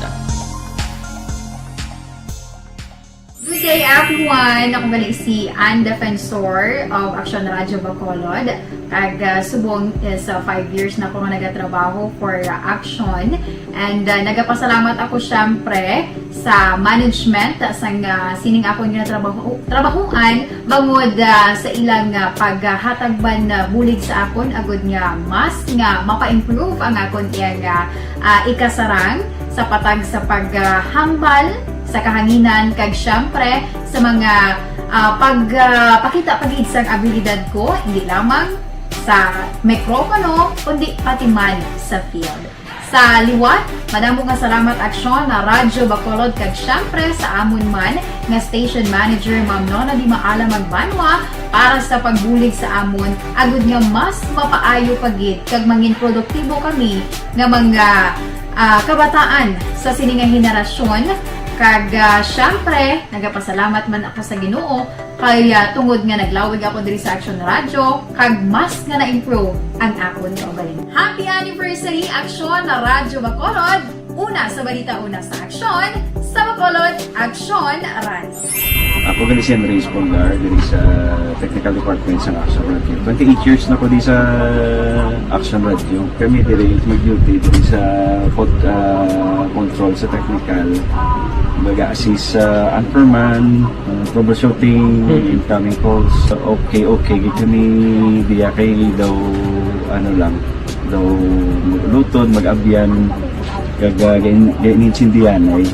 Hi everyone! Ako gali si Ann Defensor of Action Radio Bacolod. Kag, ah, subong is, ah, five years na ko nga nagatrabaho for, ah, Action. And, ah, nagapasalamat ako, syempre, sa management sang, ah, sining akon nga trabaho, trabahuan bangod, ah, sa ilang, ah, paghatag man, ah, bulig sa akon agud nga mas nga mapa-improve ang akon iyang, ah, ah, ikasarang sa patag sa paghambal sa kahanginan kag syempre sa mga, ah, pag, ah, pakita pa gid sang abilidad ko, hindi lamang sa mikropono, kundi pati man sa field. Sa liwat, madamo nga salamat Aksyon na Radyo Bacolod kag syempre sa amon man nga station manager, Ma'am Nona Di Maala Magbanwa, para sa pagbulig sa amon, agud nga mas mapaayo pa gid kag mangin produktibo kami nga mga, ah, kabataan sa sini nga henerasyon. Kag, ah, syempre, nagapasalamat man ako sa Ginoo kay, ah, tungod nga naglawig ako diri sa Action Radio, kag mas nga na-improve ang akon kaugalingon. Happy anniversary, Action na Radyo Bacolod! Una sa balita, una sa aksyon, sa Bacolod, Action Radio. Ako gali si Andres Polgar, diri sa Technical Department sa Action Radio. Twenty-eight years na ko di sa Action Radio. Kami diri mag-duty diri sa pod-, ah, control sa technical. Baga assist sa anchorman, ah, troubleshooting, incoming calls. Okay, okay gid kami diya kay daw, ano lang, daw maglutod, mag-abyan, kag, ah, gain-, gainintindihan ay.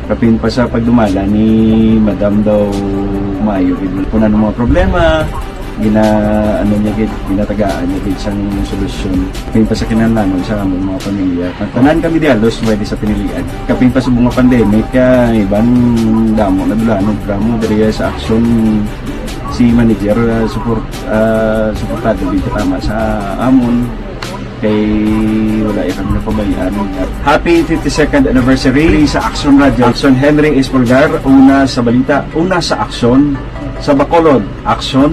Kapin pa sa pagdumala ni Madam daw maayo gid. Kung ano mga problema, gina-, ano niya gid, ginatagaan niya gid sang solusyon. Kapin pa sa kinahanglanon sa among mga pamilya. Tanan kami di halos pwede sa pinilian. Kapin pa sa mga pandemic, ah, iban damo na dulanog, drama diri sa Action. Si manager, ah, support, ah, suportado gid tama sa amon. Kay wala ya kami napabayaan. Happy fifty-second anniversary sa Action Radio. Action Henry Espolgar, una sa balita, una sa aksyon, sa Bacolod, Action.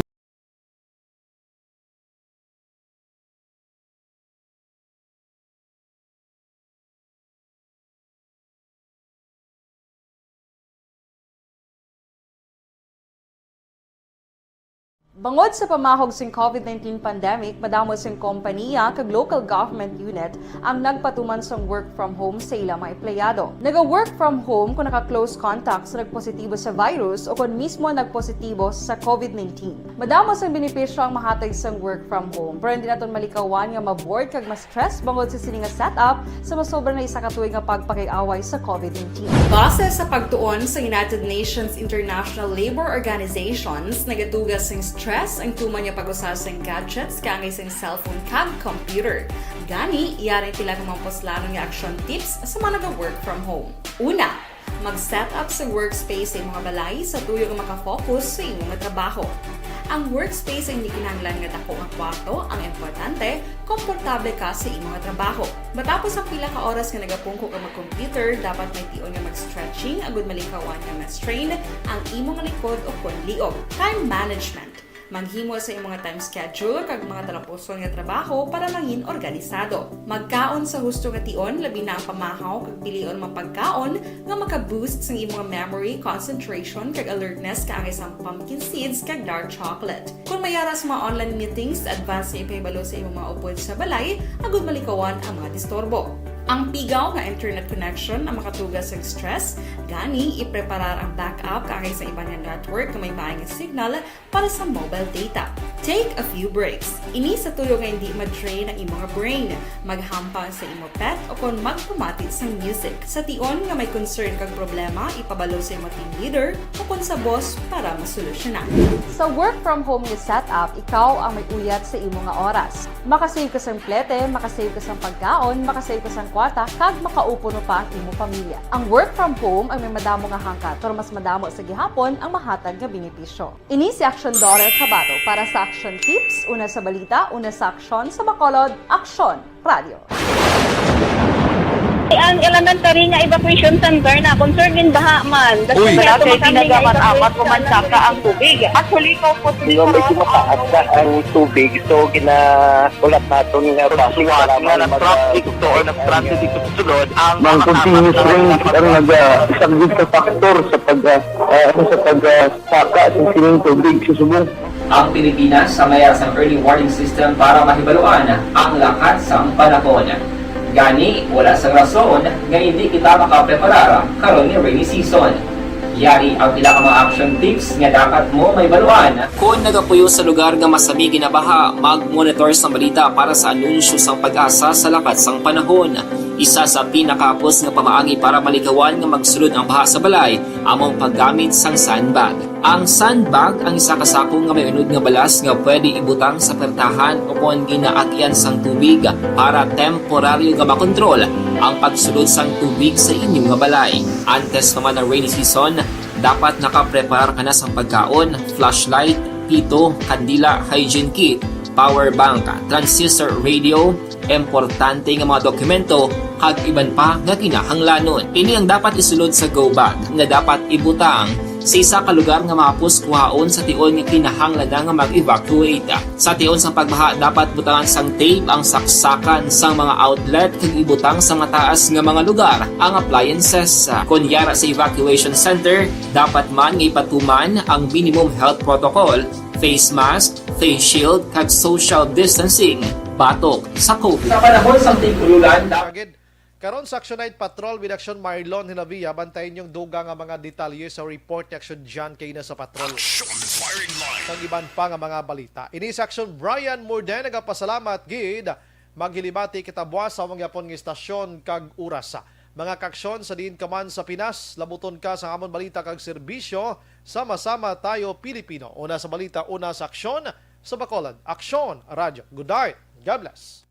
Bangod sa pamahog sing COVID nineteen pandemic, madamo sing kompaniya kag local government unit ang nagpatuman sang work from home sa ila mga empleyado. Naga-work from home kung naka-close contact sa nagpositibo sa virus o kon mismo nagpositibo sa COVID nineteen. Madamo sang benepisyo ang mahatag sang work from home, pero hindi naton malikawan nga ma-bored kag ma-stress bangod sa sini nga setup sa masobra na isa ka tuig nga pagpakig-away sa COVID nineteen. Base sa pagtuon sa United Nations International Labor Organizations, nagatuga sing stress ang tuman nga pag-usa sing gadgets kaangay sing cellphone kag computer. Gani, yari sila nga mga puslanon nga action tips sa mga naga-work from home. Una, mag-set up sa workspace sa imong balay sa tuyo nga makafocus sa imong trabaho. Ang workspace ay hindi kinahanglan nga dako nga kwarto. Ang importante, komportable ka sa imong trabaho. Matapos ang pila ka oras nga nagapungko ka mag-computer, dapat may tion nga mag-stretching agud malikawan nga ma-strain ang imong likod o kon liog. Time management. Maghimo sa imong time schedule kag mga talapuson nga trabaho para mangin organisado. Magkaon sa husto nga tion, labi na ang pamahaw kag pilion mga pagkaon nga maka-boost sang imong memory, concentration, kag alertness kaangay sang pumpkin seeds kag dark chocolate. Kung may ara sa mga online meetings, advance nga ipahibalo sa imong mga upod sa balay agud malikawan ang mga disturbo. Ang pigaw nga internet connection ang makatuga sa stress, gani ipreparar ang backup kaangay sa iban nga network nga may maay nga signal para sa mobile data. Take a few breaks. Ini sa tuyo nga hindi ma-drain ang imong brain. Maghampang sa imo pet o kon magpamati sang music. Sa tion nga may concern kag problema, ipabalo sa imo team leader o kon sa boss para masolusyonan. Sa work from home nga setup, ikaw ang may uyat sa imo nga oras. Makasave ka sang plete, makasave ka sang pagkaon, makasave ka sang kwarta, kag makaupuno pa ang imo pamilya. Ang work from home ang may madamo nga hangkat, pero mas madamo sa gihapon ang mahatag nga benepisyo. Ini si Action Daughter Cabato para sa Action Tips, una sa balita, una sa aksyon, sa Bacolod, Action Radio. Ang elementary nga evacuation center na concern in baha man. That's Uy. Why Wala ato kay makami nga ginagamat-amat evacuation ko man saka ang tubig. Actually, ikaw po Di ba, medyo mataas na ang tubig, so ginahulat naton nga base Suwat para nga may nag-traffic maga- to or nag-transit dito sa sulod, ang Ang mga continuous kasama rain na ang naga-, isa gid sa factor sa pag, ah, ah, ano, sa pag, ah, saka sa sining tubig sa subong. Ang Pilipinas sa mayara sang early warning system para mahibaluan ang lakat sang panahon. Gani, wala sang rason nga hindi kita makapreparar karon nga rainy season. Yari ang pila ka mga action tips nga dapat mo mahibaluan. Kon nagapuyo sa lugar nga masami ginabaha, mag-monitor sang balita para sa anunsyo sang PAGASA sa lakat sang panahon. Isa sa pinakahapos nga pamaagi para malikawan nga magsulod ang baha sa balay amo ang paggamit sang sandbag. Ang sandbag ang isa ka sako nga may unod nga balas nga pwede ibutang sa pertahan o kon ginaagyan sang tubig para temporaryo nga makontrol ang pagsulod sang tubig sa inyo nga balay. Antes pa man ang rainy season, dapat nakapreparar ka na sang pagkaon, flashlight, pito, kandila, hygiene kit, power bank, transistor radio, importante nga mga dokumento, kag iban pa nga kinahanglanon. Ini ang dapat isulod sa go bag nga dapat ibutang sa isa ka lugar nga mahapos kuhaon sa tion nga kinahanglan na nga mag-evacuate. Sa tion sang pagbaha, dapat butangan sang tape ang saksakan sang mga outlet kag ibutang sa mataas nga mga lugar ang appliances. Kon yara sa evacuation center, dapat man nga ipatuman ang minimum health protocol, face mask, face shield, kag social distancing batok sa COVID. Sa panahon sang tig-ululan, da- Agad. Karon sa Action Night Patrol with Action Marlon Hinavia, bantayan yung dugang nga mga detalye sa report ni Action John Kayna sa Patrol. Action Firing Line. Kag iban pa nga mga balita. Ini sa Action Brian Morden, nagapasalamat gid. Maghilibati kita buwas sa among yapon nga istasyon kag oras. Mga kaaksyon sa diin ka man sa Pinas, labuton ka sa amon balita kag serbisyo. Sama-sama tayo, Pilipino. Una sa balita, una sa aksyon, sa Bacolod. Aksyon, Radyo Good Day. God bless.